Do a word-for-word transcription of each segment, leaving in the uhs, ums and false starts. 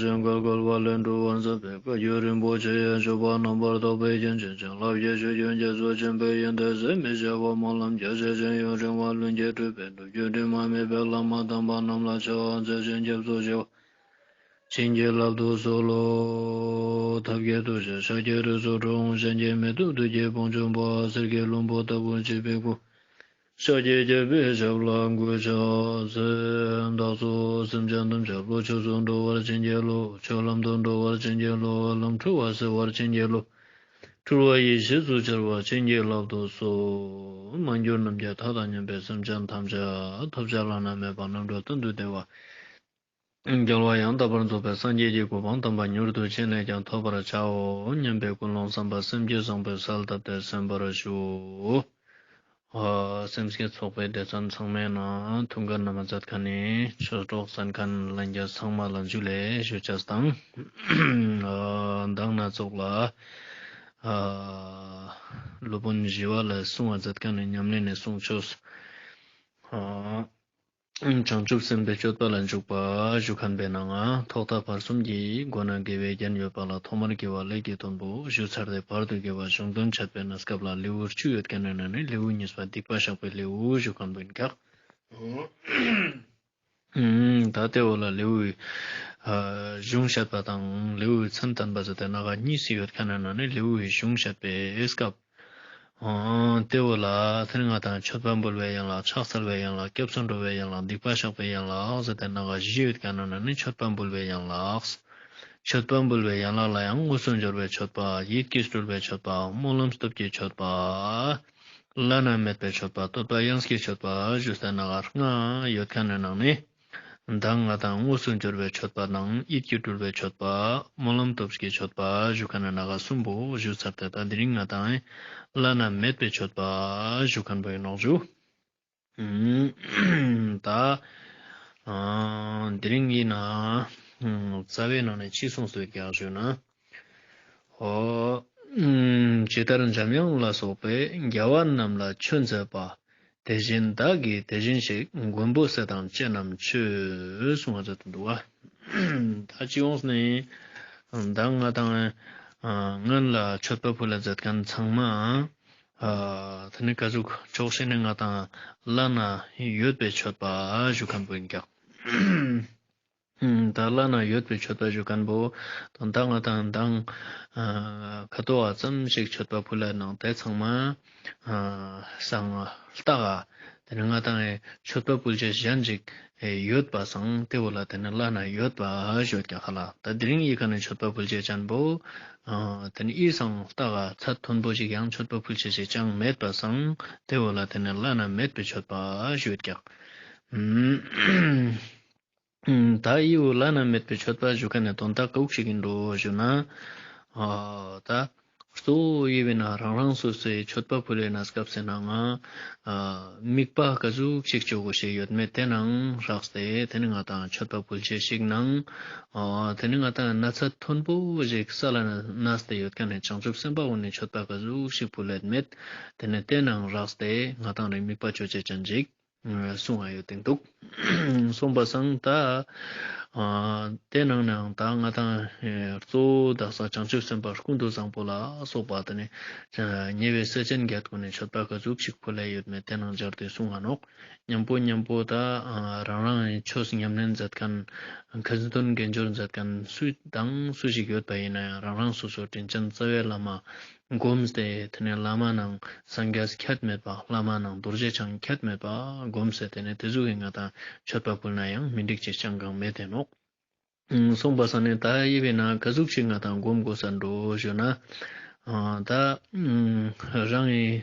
ཞིང་བཀའ་བསྒོ་བ་ལས་སྒྲོལ་བར་མཛད་པའི་བཀའ་བརྒྱུད་རིན་པོ་ཆེ་ཡི་སྤྱོད་པ་རྣམ་པར་དག་པའི་རྒྱན་ཅན་བྱིན་རླབས་ཀྱི་ཆུ་རྒྱུན་རྒྱ་མཚོ་ཆེན་པོའི་ཡོན་ཏན་ཟད་མི་ཤེས་པ་སྨོན་ལམ་རྒྱ་ཆེ་ཞིང་ཡུན་རིང་བ་ལྷུན་གྱིས་གྲུབ་པའི་སྒྲུབ་བརྒྱུད་དྲི་མ་མེད་པའི་བླ་མ་དམ་པ་རྣམས་ལ་ཕྱག་འཚལ་ཞིང་སྐྱབས་སུ་མཆིའོ། བྱིན་གྱིས་བརླབ་ཏུ་གསོལ་ལོ། ཐབས་མཁས་ཐུགས་རྗེ་ཤཱཀྱའི་རིགས་སུ་འཁྲུངས། གཞན་གྱིས་མི་ཐུབ་བདུད་ཀྱི་དཔུང་འཇོམས་པ། གསེར་གྱི་ལྷུན་པོ་ལྟ་བུར་བརྗིད་པའི་སྐུ། ཤཱཀྱའི་རྒྱལ་པོའི་ཞབས་ལ་གུས་ཕྱག་འཚལ། བདག་སོགས་སེམས་ཅན་ཐམས་ཅད་བློ་ཆོས་སུ་འགྲོ་བར་བྱིན་གྱིས་རློབས། ཆོས་ལམ་དུ་འགྲོ་བར་བྱིན་གྱིས་རློབས། ལམ་འཁྲུལ་བ་སེལ་བར་བྱིན་གྱིས་རློབས། འཁྲུལ་བ་ཡེ་ཤེས་སུ་འཆར་བར་བྱིན་གྱིས་བརླབ་ཏུ་གསོལ། མ་གྱུར་ནམ་མཁའི་མཐའ་དང་མཉམ་པའི་སེམས་ཅན་ཐམས་ཅད་ཐོབ་བྱ་བླ་ན་མེད་པ་རྣམ་གྲོལ་གཏན་དུ་བདེ་བ། རྒྱལ་བ་ཡང་དག་པར་རྫོགས་པའི་སངས་རྒྱས་ཀྱི་གོ་འཕང་དམ་པ་མྱུར་དུ་ཅི་ནས་ཀྱང་ཐོབ་པར་བྱའོ་སྙམ་པའི་ཀུན་སློང་བསམ་པ་སེམས་བསྐྱེད་བཟང་པོས་གསལ་བཏབ་སྟེ་གསན་པར་ཞུ། ཨ་སེམས་བསྐྱེད་ཚོགས་པའི་སྡེ་ཚན་ཚང་མའི་ནང་ཐུགས་འགན་རྣམ་པ་མཛད་མཁན་ནི་ཆོས་གྲོགས་གསན་མཁན་ལྷན་རྒྱས་ཚང་མ་ལ་འཇུ་ལེ་ཞུ་ཅེས་དང་། ཨ་མདང་ན་ཚོགས་ལ་ཨ་སློབ་དཔོན་ཞི་བ་ལྷས་གསུང་བ་མཛད་མཁན་ནི་ཉམས་ལེན་ནི་གསུང་ཆོས། ཨ་བྱང་ཆུབ་སེམས་དཔའི་སྤྱོད་པ་ལ་འཇུག་པ་ཞུ་མཁན་པོའི་ནང་ང་ཐོག་མཐའ་བར་གསུམ་གྱི་སྒོ་ནས་དགེ་བའི་རྒྱན་ཡོད་པ་ལ་ཐོག་མར་དགེ་བ་ཀླད་ཀྱི་དོན་པོ་ཞུ་ཚར་ཏེ་བར་དུ་དགེ་བ་གཞུང་དོན་འཆད་པའི་གནས་སྐབས་ལ་ལེའུ་བཅུ་ཡོད་མཁན་ནི་ནང་ནས་ལེའུ་གཉིས་པ་སྡིག་པ་བཤགས་པའི་ལེའུ་ཞུ་མཁན་པོ་ཡིན་ཀྱག། ཨུམ་ད་དེ་བོ་ལ་ལེའུའི་ཨ་གཞུང་བཤད་པ་དང་ལེའུའི་མཚན་བསྟན་པ་ཟེར་ཏེ་སྣ་ཁ་གཉིས་སུ་ཡོད་མཁན་ནི་ནང་ནས་ལེའུའི་གཞུང་བཤད་པའི་སྐབས། ཨ་དེ་བོ་ལ་དེ་ནི་ང་དང་མཆོད་པ་འབུལ་བའི་ཡན་ལག། ཕྱག་འཚལ་བའི་ཡན་ལག། སྐྱབས་སུ་འགྲོ་བའི་ཡན་ལག། སྡིག་པ་བཤགས་པའི་ཡན་ལག་ཟེར་ཏེ་སྣ་ཁ་བཞི་ཡོད་མཁན་ནི་ནང་ནས་མཆོད་པ་འབུལ་བའི་ཡན་ལག། མཆོད་པ་འབུལ་བའི་ཡན་ལག་ལ་ཡང་དངོས་སུ་འབྱོར་བའི་མཆོད་པ། ཡིད་ཀྱིས་སྤྲུལ་བའི་མཆོད་པ། སྨོན་ལམ་སྟོབས་ཀྱི་མཆོད་པ། བླ་ན་མེད་པའི་མཆོད་པ། བསྟོད་པ་དབྱངས་ཀྱི་མཆོད་པ་ཞུས་ཏེ་སྣ་ཁ་ལྔ་ཡོད་མཁན་ནི་ནང་ནས། མདང་ང་དང་དངོས་སུ་འབྱོར་བའི་མཆོད་པ་དང་ཡིད་ཀྱིས་སྤྲུལ་བའི་མཆོད་པ། སྨོན་ལམ་སྟོབས་ཀྱི་མཆོད་པ་ཞུ་མཁན་ནི་སྣ་ཁ་གསུམ་པོ་ཞུ་ཚར་ཏེ་ད་དེ་རིང་ང་དང་བླ་ན་མེད་པའི་མཆོད་པ་ཞུ་མཁན་པོ་ཡིན་ནོག་ཞུ། ཨུམ་ད་ཨ་དེ་རིང་ཡིན་ན་ཨུམ་རྩ་བའི་ནང་ནས་ཅི་གསུངས་སོ་ཀྱག་ཞུ་ན། ཨོ། ཨུམ། ཇི་ལྟར་འཇམ་དབྱངས་ལ་སོགས་པས། རྒྱལ་བ་རྣམས་ལ་མཆོད་མཛད་པ། དེ་བཞིན་བདག་གིས་དེ་བཞིན་ཞིག། མགོན་པོ་སྲས་དང་བཅས་རྣམས་མཆོད། གསུང་བ་མཛད་དུ་འདུག་བ། ད་ཅི་ཡོངས་ནས་མདང་ང་དང་ཨ་སྔོན་ལ་མཆོད་པ་ཕུལ་ལ་མཛད་མཁན་ཚང་མ་ཨ་དེ་ནི་ག་ཟུག་ཕྱོགས་ཞིག་ནས་ང་དང་བླ་ན་ཡོད་པའི་མཆོད་པ་ཞུ་མཁན་པོ་ཡིན་ཀྱག། ཨུམ། ད་བླ་ན་ཡོད་པའི་མཆོད་པ་ཞུ་མཁན་པོ་དང་ད་ང་དང་མདང་ཨ་ཁ་ཐོག་ཙམ་ཞིག་མཆོད་པ་ཕུལ་ལ་ནང་དེ་ཚང་མ་ཨ་སང་ལྟ་ག་དེ་ནི་ང་དང་ཨེ་མཆོད་པ་ཕུལ་བྱ་གཞན་ཞིག་ཨེ་ཡོད་པ་སང་དེ་བོ་ལ་དེ་ནི་བླ་ན་ཡོད་པ་ཞུ་ཀྱག་ཧ་ལ། ད་དེ་རིང་ཡི་ཁ་ནས་མཆོད་པ་ཕུལ་བྱ་ཅན་པོ་ཨ་དེ་ནི་ཨི་སང་ལྟ་ག་ཚད་མཐོན་པོ་ཞིག་ཡང་མཆོད་པ་ཕུལ་བྱ་ཞིག་ཅང་མེད་པ་སང་དེ་བོ་ལ་དེ་ནི་བླ་ན་མེད་པའི་མཆོད་པ་ཞུ་ཀྱག། ཨུམ། ད་ཨི་བོ་བླ་ན་མེད་པའི་མཆོད་པ་ཞུ་མཁན་ནི་དོན་དག་ག་ཟུག་ཞིག་ཡིན་འགྲོ་ཞུ་ན། ཨ་ད་གཙོ་བོ་ཨི་བོའི་ནང་རང་རང་སོ་སོའི་མཆོད་པ་ཕུལ་བའི་གནས་སྐབས་སི་ནང་ང་ཨ་དམིགས་པ་ག་ཟུག་ཞིག་ཅོ་དགོས་ཤེས་ཡོད་མེད་དེ་ནང་རགས་ཏེ་དེ་ནི་ང་དང་མཆོད་པ་ཕུལ་བྱ་ཞིག་ནང་ཨ་དེ་ནི་ང་དང་ན་ཚད་མཐོན་པོ་ཞིག་ས་ལ་གནས་ཏེ་ཡོད་མཁན་ནི་བྱང་ཆུབ་སེམས་དཔའ་བོ་ནི་མཆོད་པ་ག་ཟུག་ཞིག་ཕུལ་ལེད་མེད་དེ་ནི་དེ་ནང་རགས་ཏེ་ང་དང་རིག་དམིགས་པ་ཅོ་བྱ་ཅན་ཞིག་གསུང་བ་ཡོད་དེ་འདུག། གསུངས་པ་སང་ད་ཨ་དེ་ནང་ནའང་ད་ང་དང་ཨེ་གཙོ་བོ་དག་ས་བྱང་ཆུབ་སེམས་དཔའ་ཀུན་ཏུ་བཟང་པོ་ལ་སོགས་པ་དེ་ནི་ཉེ་བའི་སྲས་ཆེན་བརྒྱད་ཀུན་ནི་མཆོད་པ་ག་ཟུག་ཞིག་ཕུལ་ལེ་ཡོད་མེད་དེ་ནང་སྦྱར་ཏེ་གསུང་ང་ནོག། མཉམ་པོ་མཉམ་པོ་ད་ཨ་རང་རང་གི་ཆོས་ཉམས་ལེན་མཛད་མཁན་མཁན་སྟོན་དགེ་སྦྱོར་མཛད་མཁན་སུ་དང་སུ་ཞིག་ཡོད་པ་ཡིན་ན་ཡང་རང་རང་སོ་སོ་དྲིན་ཅན་རྩ་བའི་བླ་མ་བསྒོམས་ཏེ་དེ་ནས་བླ་མ་ནང་སངས་རྒྱས་ཁྱད་མེད་པ་བླ་མ་ནང་རྡོ་རྗེ་འཆང་ཁྱད་མེད་པ་བསྒོམས་ཏེ་དེ་ནས་དེ་ཟུག་གི་ང་དང་མཆོད་པ་ཕུལ་ན་ཡང་མི་འགྲིག་ཅེས་ཅང་གང་མེད་དེ་ནོག། གསུངས་པ་སང་ནི་ད་ཨི་བོའི་ནང་ག་ཟུག་ཞིག་ང་དང་བསྒོམ་དགོས་ས་འགྲོ་ཞུ་ན། ཨ་ད་རང་གི་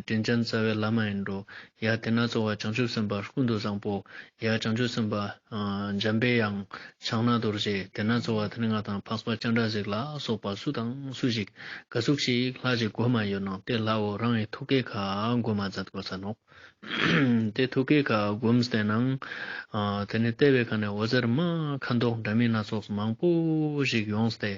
དྲིན་ཅན་རྩ་བའི་བླ་མ་ཡིན་འགྲོ། ཡ་དེ་ན་གཙོ་བོ་བྱང་ཆུབ་སེམས་དཔའ་ཀུན་ཏུ་བཟང་པོ། ཡ་བྱང་ཆུབ་སེམས་དཔའ་འཇམ་པའི་དབྱངས་ཕྱག་ན་རྡོ་རྗེ། དེ་ན་གཙོ་བོ་དེ་ནི་ང་དང་འཕགས་པ་སྤྱན་རས་གཟིགས་ལ་སོགས་པ་སུ་དང་སུ་ཞིག་ག་ཟུག་ཞིག་ལྷ་ཞིག་བསྒོམ་མ་ཡོད་ནང་དེ་ལྷ་བོ་རང་གི་ཐུགས་ཀའི་ཁ་བསྒོམ་མ་མཛད་དགོས་ས་ནོག། དེ་ཐུགས་ཀའི་ཁ་བསྒོམས་ཏེ་ནང་ཨ་དེ་ནི་ལྟེ་བའི་ཁ་ནས་འོད་ཟེར་མ་ཁ་མདོག་འདྲ་མིན་སྣ་ཚོགས་མང་པོ་ཞིག་ཡོངས་ཏེ་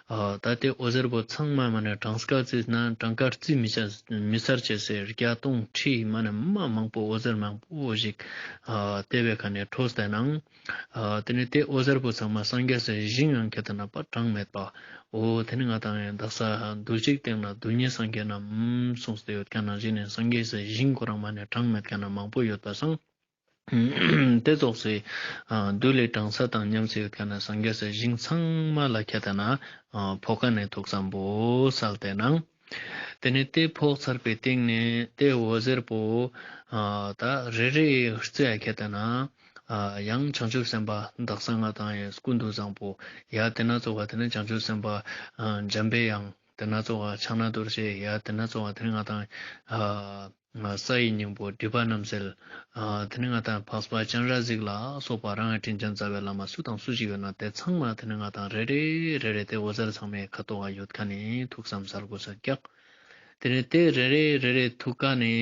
ཨ་ད་དེ་འོད་ཟེར་པོ་ཚང་མ་ མ་ནེ་གྲངས་ཀ་རྩིས་ན་གྲངས་ཀ་རྩིས་མི་ཆ་མི་ཚར་ཅེས་སི་བརྒྱ་སྟོང་ཁྲི་མ་ནེ་མ་མང་པོ་འོད་ཟེར་མང་པོ་ཞིག་ཨ་ཏེ་བའི་ཁ་ནེ་འཕྲོས་ཏེ་ནང་ཨ་ཏེ་ནེ་ཏེ་འོད་ཟེར་པོ་ཚང་མ་སངས་རྒྱས་སི་ཞིང་ཡང་ཁྱེར་ཏེ་ན་པ་གྲངས་མེད་པ། འོ་ཏེ་ནེ་ང་དང་ཡང་དག་ས་རྡུལ་གཅིག་སྟེང་ན་རྡུལ་སྙེད་སངས་རྒྱས་རྣམས་གསུངས་ཏེ་ཡོད་ཁན་ནང་བཞིན་ནི་སངས་རྒྱས་སི་ཞིང་ཁོ་རང་མ་ནེ་གྲངས་མེད་ཁན་ན་མང་པོ་ཡོད་པ་སང་། ཏེ་ཙོགས་སི་ཨ་རྡུལ་ལི་གྲངས་ས་དང་མཉམ་སེ་ཡོད་ཁན་ན་སངས་རྒྱས་སི་ཞིང་ཚང་མ་ལ་ཁྱེར་ཏེ་ན་ཨ་ཕོག་ཁན་ནི་ཐུགས་བསམ་པོ་སལ་ཏེ་ནང་། ཏེ་ནེ་ཏེ་ཕོག་ཚར་པའི་སྟེང་ནེ་ཏེ་འོད་ཟེར་པོ་ཨ་ད་རེ་རེ་རྩེ་ཡ་ཁྱེར་ཏེ་ན་ཨ་ཡང་བྱང་ཆུབ་སེམས་དཔའ་དག་ས་ང་དང་ཡང་ཀུན་ཏུ་བཟང་པོ་ཡ་ཏེ་ན་ཙོགས་ཏེ་ནེ་བྱང་ཆུབ་སེམས་དཔའ་ཨ་འཇམ་པའི་དབྱངས་ཏེ་ན་ཙོགས་ཕྱག་ན་རྡོ་རྗེ་ཡ་ཏེ་ན་ཙོགས་ཏེ་ནེ་ང་དང་ཨ་ས་ཡི་སྙིང་པོ་སྒྲིབ་པ་རྣམ་སེལ། ཨ་ཏེ་ནེ་ང་དང་འཕགས་པ་སྤྱན་རས་གཟིགས་ལ་སོགས་པ་རང་གི་དྲིན་ཅན་རྩ་བའི་བླ་མ་སུ་དང་སུ་ཞིག་ཡོད་ན་ཏེ་ཚང་མ་ཏེ་ནེ་ང་དང་རེ་རེ་རེ་རེ་ཏེ་འོད་ཟེར་ཚང་མའི་ཁ་ཐོག་ག་ཡོད་ཁན་ནི་ཐུགས་བསམ་སལ་དགོས་ས་ཀྱག། ཏེ་ནེ་ཏེ་རེ་རེ་རེ་རེ་ཐུག་ཁན་ནི་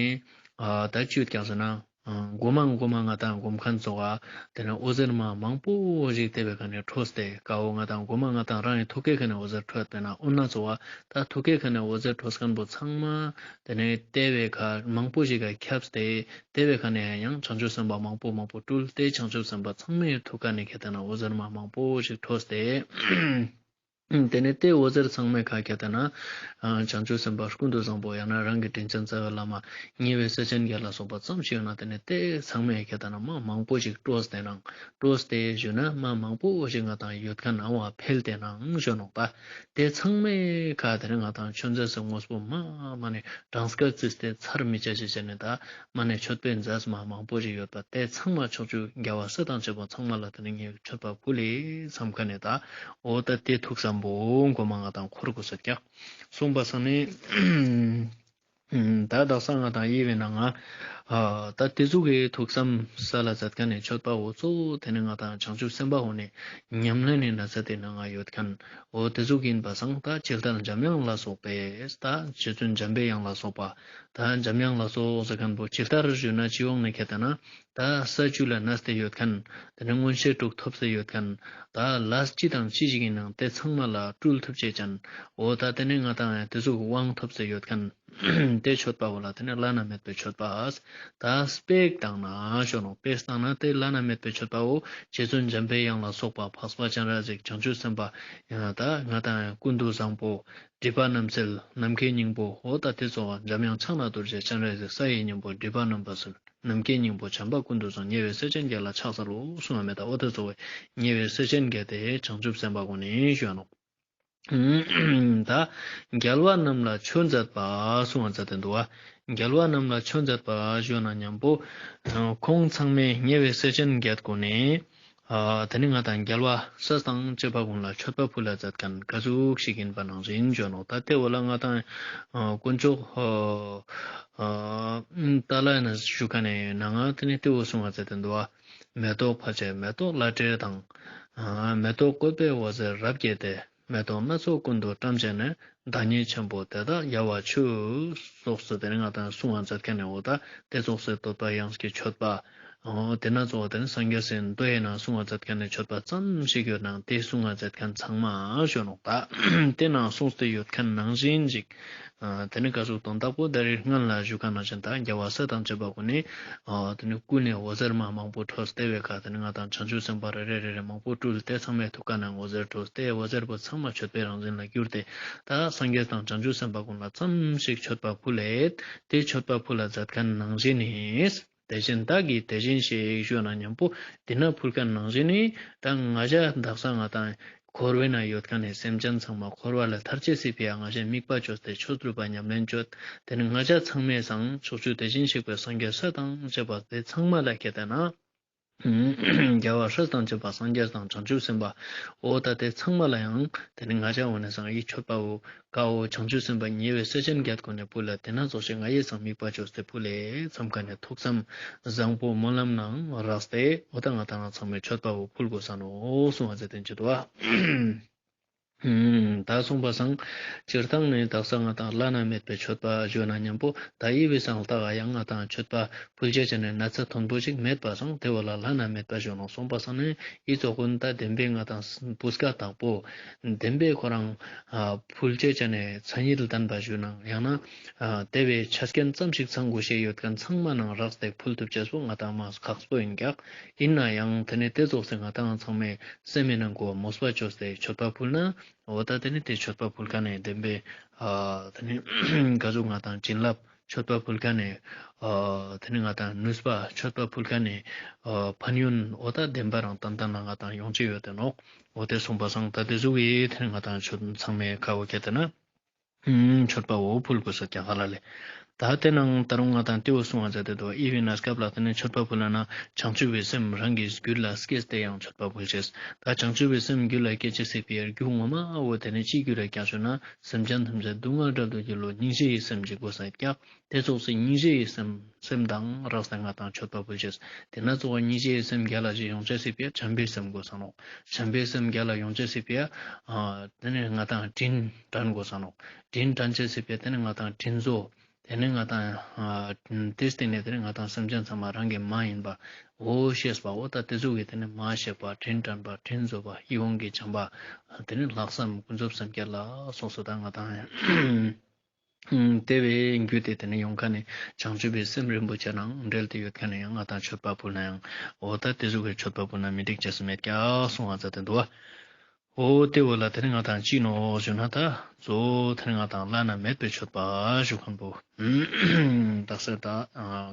ཨ་ད་ཅི་ཡོད་ཀྱག་ཟེར་ན་ཨ་གོ་མ་གོ་མ་ང་དང་སྒོམ་ཁན་ཙོགས་ཏེ་ནེ་འོད་ཟེར་མ་མང་པོ་ཞིག་ཏེ་བའི་ཁ་ནེ་འཕྲོས་ཏེ་ཀ་བོ་ང་དང་གོ་མ་ང་དང་རང་གི་ཐུགས་ཀའི་ཁ་ནེ་འོད་ཟེར་འཕྲོས་པས་ན་འོ་ན་ཙོགས་ད་ཐུགས་ཀའི་ཁ་ནེ་འོད་ཟེར་འཕྲོས་ཁན་པོ་ཚང་མ་ཏེ་ནེ་ཏེ་བའི་ཁ་མང་པོ་ཞིག་ག་ཁྱབ་སྟེ་ཏེ་བའི་ཁ་ནེ་ཡང་བྱང་ཆུབ་སེམས་དཔའ་མང་པོ་མང་པོ་སྤྲུལ་ཏེ་བྱང་ཆུབ་སེམས་དཔའ་ཚང་མའི་ཐུགས་ཀ་ནེ་ཁྱེར་ཏེ་ན་འོད་ཟེར་མ་མང་པོ་ཞིག་འཕྲོས་ཏེ། ཏེ་ནེ་ཏེ་འོད་ཟེར་ཚང་མའི་ཁ་ཁྱེར་ཏེ་ན་ཨ་བྱང་ཆུབ་སེམས་དཔའ་ཀུན་ཏུ་བཟང་པོ་ཡང་ན་རང་གི་དྲིན་ཅན་རྩ་བའི་བླ་མ་ཉེ་བའི་སྲས་ཆེན་བརྒྱད་ལ་སོགས་པ་ཙམ་ཞིག་ཡོད་ན་ཏེ་ནེ་ཏེ་ཚང་མའི་ཁྱེར་ཏེ་ན་མ་མང་པོ་ཞིག་འཕྲོས་ཏེ་ནང་འཕྲོས་ཏེ་ཞུ་ན་མ་མང་པོ་ཞིག་ང་དང་ཡོད་ཁན་ནང་བ་འཕེལ་ཏེ་ནང་ཞུ་ནོག་ད། ཏེ་ཚང་མའི་ཁ་ཏེ་ནེ་ང་དང་མཆོད་རྫས་སི་དངོས་པོ་མ་མ་ནེ་གྲངས་ཀ་རྩིས་ཏེ་ཚར་མི་ཆ་ཞིག་བྱས་ནེ་ད་མ་ནེ་མཆོད་པའི་རྫས་མ་མང་པོ་ཞིག་ཡོད་པ་ཏེ་ཚང་མ་ཕྱོགས་བཅུའི་རྒྱལ་བ་སྲས་དང་བཅས་པ་ཚང་མ་ལ་ཏེ་ནེ་ངས་མཆོད་པ་ཕུལ་ལེ་བསམ་ཁན་ནི་ད་འོ་ད་ཏེ་ཐུགས་བསམ་པོ་གོ་མ་ང་དང་འཁོར་དགོས་ས་ཀྱག་གསུངས་པ་སང་ནེ། ད་དག་ས་ང་དང་ཡིད་བེ་ན་ང་ཨ་ད་ཏེ་ཟུག་གི་ཐུགས་བསམ་སལ་ལ་མཛད་ཁན་ནི་མཆོད་པ་འོ་ཙོགས་ཏེ་ནེ་ང་དང་བྱང་ཆུབ་སེམས་དཔའ་འོ་ནེ་ཉམས་ལེན་ནི་ན་ཚ་ཏེ་ནང་ང་ཡོད་ཁན་འོ་ཏེ་ཟུག་ཡིན་པ་སང་ད་ཇི་ལྟར་འཇམ་དབྱངས་ལ་སོགས་པས་ད་རྗེ་བཙུན་འཇམ་པའི་དབྱངས་ལ་སོགས་པ་ད་འཇམ་དབྱངས་ལ་སོགས་ཟེར་ཁན་པོ་ཇི་ལྟར་ཞུ་ན་ཅི་འོང་ནེ་ཁྱེར་ཏེ་ན་ད་ས་བཅུ་ལ་གནས་ཏེ་ཡོད་ཁན་ཏེ་ནེ་མངོན་ཤེས་དྲུག་ཐོབ་སྟེ་ཡོད་ཁན་ད་ལས་ཅི་དང་ཅི་ཞིག་ཡིན་ནང་ཏེ་ཚང་མ་ལ་སྤྲུལ་ཐུབ་ཅེས་ཅན་འོ་ད་ཏེ་ནེ་ང་དང་ཏེ་ཟུག་དབང་ཐོབ་སྟེ་ཡོད་ཁན། ཏེ་མཆོད་པ་བོ་ལ་ཏེ་ནེ་བླ་ན་མེད་པའི་མཆོད་པ། ད་སྤེ་བཏང་ན་ཞུ་ནོག་སྤེ་བཏང་ན་ཏེ་བླ་ན་མེད་པའི་མཆོད་པ་བོ་རྗེ་བཙུན་འཇམ་པའི་དབྱངས་ལ་སོགས་པ་འཕགས་པ་སྤྱན་རས་གཟིགས་བྱང་ཆུབ་སེམས་དཔའ་ཡང་ད་ང་དང་ཀུན་ཏུ་བཟང་པོ་སྒྲིབ་པ་རྣམ་སེལ་ནམ་མཁའི་སྙིང་པོ་འོ་ད་ཏེ་ཙོགས་འཇམ་དབྱངས་ཕྱག་ན་རྡོ་རྗེ་སྤྱན་རས་གཟིགས་ས་ཡི་སྙིང་པོ་སྒྲིབ་པ་རྣམ་པ་སེལ་ནམ་མཁའི་སྙིང་པོ་བྱམས་པ་ཀུན་ཏུ་བཟང་ཉེ་བའི་སྲས་ཆེན་བརྒྱད་ལ་ཕྱག་འཚལ་ལོ་གསུངས་པ་མེད་ད་འོ་ད་ཙོགས་ཉེ་བའི་སྲས་ཆེན་བརྒྱད་དེ་བྱང་ཆུབ་སེམས་དཔའ་གུན་ནི་ཞུ་ནོག། ད་རྒྱལ་བ་རྣམས་ལ་མཆོད་མཛད་པ་གསུང་བ་མཛད་དེ་འདུག་བ། རྒྱལ་བ་རྣམས་ལ་མཆོད་མཛད་པ་ཞུ་ན་མཉམ་པོ་ཁོང་ཚང་མས་ཉེ་བའི་སྲས་ཆེན་བརྒྱད་གུན་ནི་ཨ་ཏེ་ནེ་ང་དང་རྒྱལ་བ་སྲས་དང་བཅས་པ་གུན་ལ་མཆོད་པ་ཕུལ་ལ་མཛད་ཁན་ག་ཟུག་ཞིག་ཡིན་པ་ནང་བཞིན་ཞུ་ནོག། ད་ཏེ་བོ་ལ་ང་དང་ཨ་དཀོན་མཆོག་ཨ་ཏཱ་ལའི་ནང་ཞུ་ཁན་ནི་ནང་ང་ཏེ་ནེ་ཏེ་བོ་གསུང་བ་མཛད་དེ་འདུག་བ། མེ་ཏོག་ཕལ་ཆེར་མེ་ཏོག་བླ་བྲེ་དང་། མེ་ཏོག་བཀོད་པའི་འོད་ཟེར་རབ་བཀྱེས་ཏེ། མེ་ཏོག་སྣ་ཚོགས་ཀུན་ཏུ་བཀྲམ་བྱས་ནས། བདག་ཉིད་ཆེན་པོ་དེ་དག་རྒྱལ་བར་མཆོད། ཙོགས་སུ་ཏེ་ནེ་ང་དང་གསུང་བ་མཛད་ཁན་ནི་འོ་ད་ཏེ་ཙོགས་སུ་བསྟོད་པ་དབྱངས་ཀྱི་མཆོད་པ། འོ་ཏེ་ན་ཙོགས་ཏེ་ནེ་སངས་རྒྱས་སི་མདོ་ཡི་ནང་གསུང་བ་མཛད་ཁན་ནི་མཆོད་པ་ཙམ་ཞིག་ཡོད་ནང་ཏེ་གསུང་བ་མཛད་ཁན་ཚང་མ་ཞུ་ནོག། ད་ཏེ་ནང་གསུངས་ཏེ་ཡོད་ཁན་ནང་བཞིན་ཞིག། ཨ་ཏེ་ནེ་ག་ཟུག་དོན་དག་པོ་ད་རེས་སྔན་ལ་ཞུ་ཁན་ནང་བཞིན་ད་རྒྱལ་བ་སྲས་དང་བཅས་པ་གུན་ནི་ཨ་ཏེ་ནེ་སྐུ་ནེ་འོད་ཟེར་མ་མང་པོ་འཕྲོས་ཏེ་བའི་ཁ་ཏེ་ནེ་ང་དང་བྱང་ཆུབ་སེམས་དཔའ་རེ་རེ་རེ་རེ་མང་པོ་སྤྲུལ་ཏེ་ཚང་མའི་ཐུགས་ཀ་ནེ་འོད་ཟེར་འཕྲོས་ཏེ་འོད་ཟེར་པོ་ཚང་མ་མཆོད་པའི་རང་བཞིན་ལ་གྱུར་ཏེ་ད་སངས་རྒྱས་དང་བྱང་ཆུབ་སེམས་དཔའ་གུན་ལ་ཙམ་ཞིག་མཆོད་པ་ཕུལ་ལེ་ཏེ་མཆོད་པ་ཕུལ་ལ་མཛད་ཁན་ནང་བཞིན་ནི། དེ་བཞིན་བདག་གིས་དེ་བཞིན་གཤེགས་ཞུ་ན་མཉམ་པོ་ཏེ་ནེ་ཕུལ་ཁན་ནང་བཞིན་ནི་ད་ང་ཞ་དག་ས་ང་དང་འཁོར་བའི་ནང་ཡོད་ཁན་ནི་སེམས་ཅན་ཚང་མ་འཁོར་བ་ལས་ཐར་ཅེས་སི་ཕི་ཡ་ང་ཞའི་དམིགས་པ་བཅོས་ཏེ་ཆོས་སྒྲུབ་པ་ཉམས་ལེན་བཅོས་ཏེ་ནི་ང་ཞ་ཚང་མའི་སང་ཕྱོགས་བཅུ་དེ་བཞིན་གཤེགས་པའི་སངས་རྒྱས་སྲས་དང་བཅས་པ་ཏེ་ཚང་མ་ལ་ཁྱེར་ཏེ་ན་རྒྱལ་བ་སྲས་དང་བཅས་པ་སངས་རྒྱས་དང་བྱང་ཆུབ་སེམས་དཔའ་འོ་ད་ཏེ་ཚང་མ་ལ་ཡང་ཏེ་ནི་ང་ཞ་འོ་ནེ་སང་ཡི་མཆོད་པ་བོ་ཀ་བོ་བྱང་ཆུབ་སེམས་དཔའ་ཉེ་བའི་སྲས་ཆེན་བརྒྱད་གུན་ནི་ཕུལ་ལ་ཏེ་ན་ཙོགས་ཤིག་ང་ཡི་སང་དམིགས་པ་བཅོས་ཏེ་ཕུལ་ལེ་ཚང་ཁན་ནི་ཐུགས་བསམ་བཟང་པོ་སྨོན་ལམ་ནང་རགས་ཏེ་འོ་ད་ང་དང་ཚང་མའི་མཆོད་པ་བོ་ཕུལ་དགོས་ས་ནོག་གསུང་བ་མཛད་དེ་འདུག་བ། ད་གསུངས་པ་སང་སྤྱིར་བཏང་ནས་དག་ས་ང་ཏང་བླ་ན་མེད་པའི་མཆོད་པ་ཞུ་ན་མཉམ་པོ་ད་ཡི་བའི་སང་ལྟ་ག་ཡང་ང་ཏང་མཆོད་པ་ཕུལ་ཅེས་ཅན་ནི་ན་ཚ་མཐོན་པོ་ཞིག་མེད་པ་སང་དེ་བོ་ལ་བླ་ན་མེད་པ་ཞུ་ནོག། གསུངས་པ་སང་ནི་ཡི་ཙོགས་ཀུན་ད་བདེན་པའི་ང་ཏང་སྤུས་ཀ་དག་པོ་བདེན་པའི་ཁོ་རང་ཕུལ་ཅེས་ཅན་ནི་མཚན་ཉིད་ལྡན་པ་ཞུ་ན་ཡང་ན་དེ་བའི་ཆ་རྐྱེན་ཙམ་ཞིག་ཚང་དགོས་ཤེས་ཡོད་མཁན་ཚང་མ་ནང་རགས་ཏེ་ཕུལ་ཐུབ་ཅེས་པོ་ང་ཏང་མ་ཁག་པོ་ཡིན་ཀྱག། ཡིན་ན་ཡང་དེ་ནི་དེ་ཙོགས་སེ་ང་ཏང་ཚང་མས་སེམས་མི་ནང་གོ་མོས་པ་ཅོས་ཏེ་མཆོད་པ་ཕུལ་ན། འོ་ད་དེ་ནི་དེ་མཆོད་པ་ཕུལ་མཁན་ནི་བདེན་པའི་ཨ་དེ་ནི་ག་ཟུག་ང་ཏང་བྱིན་རླབས་མཆོད་པ་ཕུལ་མཁན་ནི་ཨ་དེ་ནི་ང་ཏང་ནུས་པ་མཆོད་པ་ཕུལ་མཁན་ནི་ཨ་ཕན་ཡོན་འོ་ད་བདེན་པ་རང་ཏན་ཏན་ལ་ང་ཏང་ཡོང་ཅེས་ཡོད་དེ་ནོག། འོ་དེ་གསུངས་པ་སང་ད་དེ་ཟུག་གི་དེ་ནི་ང་ཏང་མཆོད་ཚང་མས་ཁ་བོ་ཁྱེར་ཏེ་ན། མཆོད་པ་བོ་ཕུལ་དགོས་ས་ཀྱང་ཧ་ལ་ལེ། ད་དེ་ནང་ད་རུང་ང་ཏང་དེ་བོ་གསུང་བ་མཛད་དེ་འདུག། ཡི་བའི་གནས་སྐབས་ལ་དེ་ནི་མཆོད་པ་ཕུལ་ན་བྱང་ཆུབ་པའི་སེམས་རང་གི་རྒྱུད་ལ་སྐྱེས་ཏེ་ཡང་མཆོད་པ་ཕུལ་ཅེས། ད་བྱང་ཆུབ་པའི་སེམས་རྒྱུད་ལ་སྐྱེ་ཅེས་སི་ཕི་ཡ་རྒྱུ་ངོ་མ་བོ་དེ་ནི་ཅི་རྒྱུད་ལ་སྐྱེ་ཞུ་ན་སེམས་ཅན་ཐམས་ཅད་སྡུག་བསྔལ་བྲལ་དུ་གྱུར་ལོ་སྙིང་རྗེ་ཡི་སེམས་ཅིག་དགོས་ས་ཀྱག། དེ་ཙོགས་སི་སྙིང་རྗེ་ཡི་སེམས་སེམས་དང་རགས་ཏེ་ང་ཏང་མཆོད་པ་ཕུལ་ཅེས། དེ་ན་ཙོགས་སྙིང་རྗེ་ཡི་སེམས་རྒྱ་ལ་ཞིག་ཡོང་ཅེས་སི་ཕི་ཡ་བྱམས་པའི་སེམས་དགོས་ས་ནོག། བྱམས་པའི་སེམས་རྒྱ་ལ་ཡོང་ཅེས་སི་ཕི་ཡ་ཨ་དེ་ནི་ང་ཏང་དྲིན་དྲན་དགོས་ས་ནོག། དྲིན་དྲན་ཅེས་སི་ཕི་ཡ་དེ་ནི་ང་ཏང་དྲིན་གཟོ། དེ་ནི་ང་ཏང་ཨ་དེ་སྟེང་ནས་དེ་ནི་ང་ཏང་སེམས་ཅན་ཚང་མ་རང་གི་མ་ཡིན་པ་འོ་ཤེས་པ་འོ་ད་དེ་ཙོགས་སི་དེ་ནི་མ་ཤེས་པ་དྲིན་དྲན་པ་དྲིན་གཟོ་བ་ཡིད་འོང་གི་བྱམས་པ་དེ་ནི་ལྷག་བསམ་ཀུན་རྫོབ་སེམས་བསྐྱེད་ལ་སོགས་སུ་ད་ང་ཏང་ཨ་དེ་བའི་རྒྱུད་དེ་དེ་ནི་ཡོང་མཁན་ནི་བྱང་ཆུབ་པའི་སེམས་རིན་པོ་ཆེ་ནང་འབྲེལ་ཏེ་ཡོད་མཁན་ནི་ཡང་ང་ཏང་མཆོད་པ་ཕུལ་ན་ཡང་འོ་ད་དེ་ཟུག་གི་མཆོད་པ་ཕུལ་ན་མི་འགྲིག་ཅེས་སུ་མེད་ཀྱག་གསུང་བ་མཛད་དེ་འདུག་བ། འོ་དེ་བོ་ལ་དེ་ནི་ང་ཏང་ཅི་ནོག་ཞུ་ན་ད་གཙོ་བོ་དེ་ནི་ང་ཏང་བླ་ན་མེད་པའི་མཆོད་པ་ཞུ་མཁན་པོ་དག་ས་ད་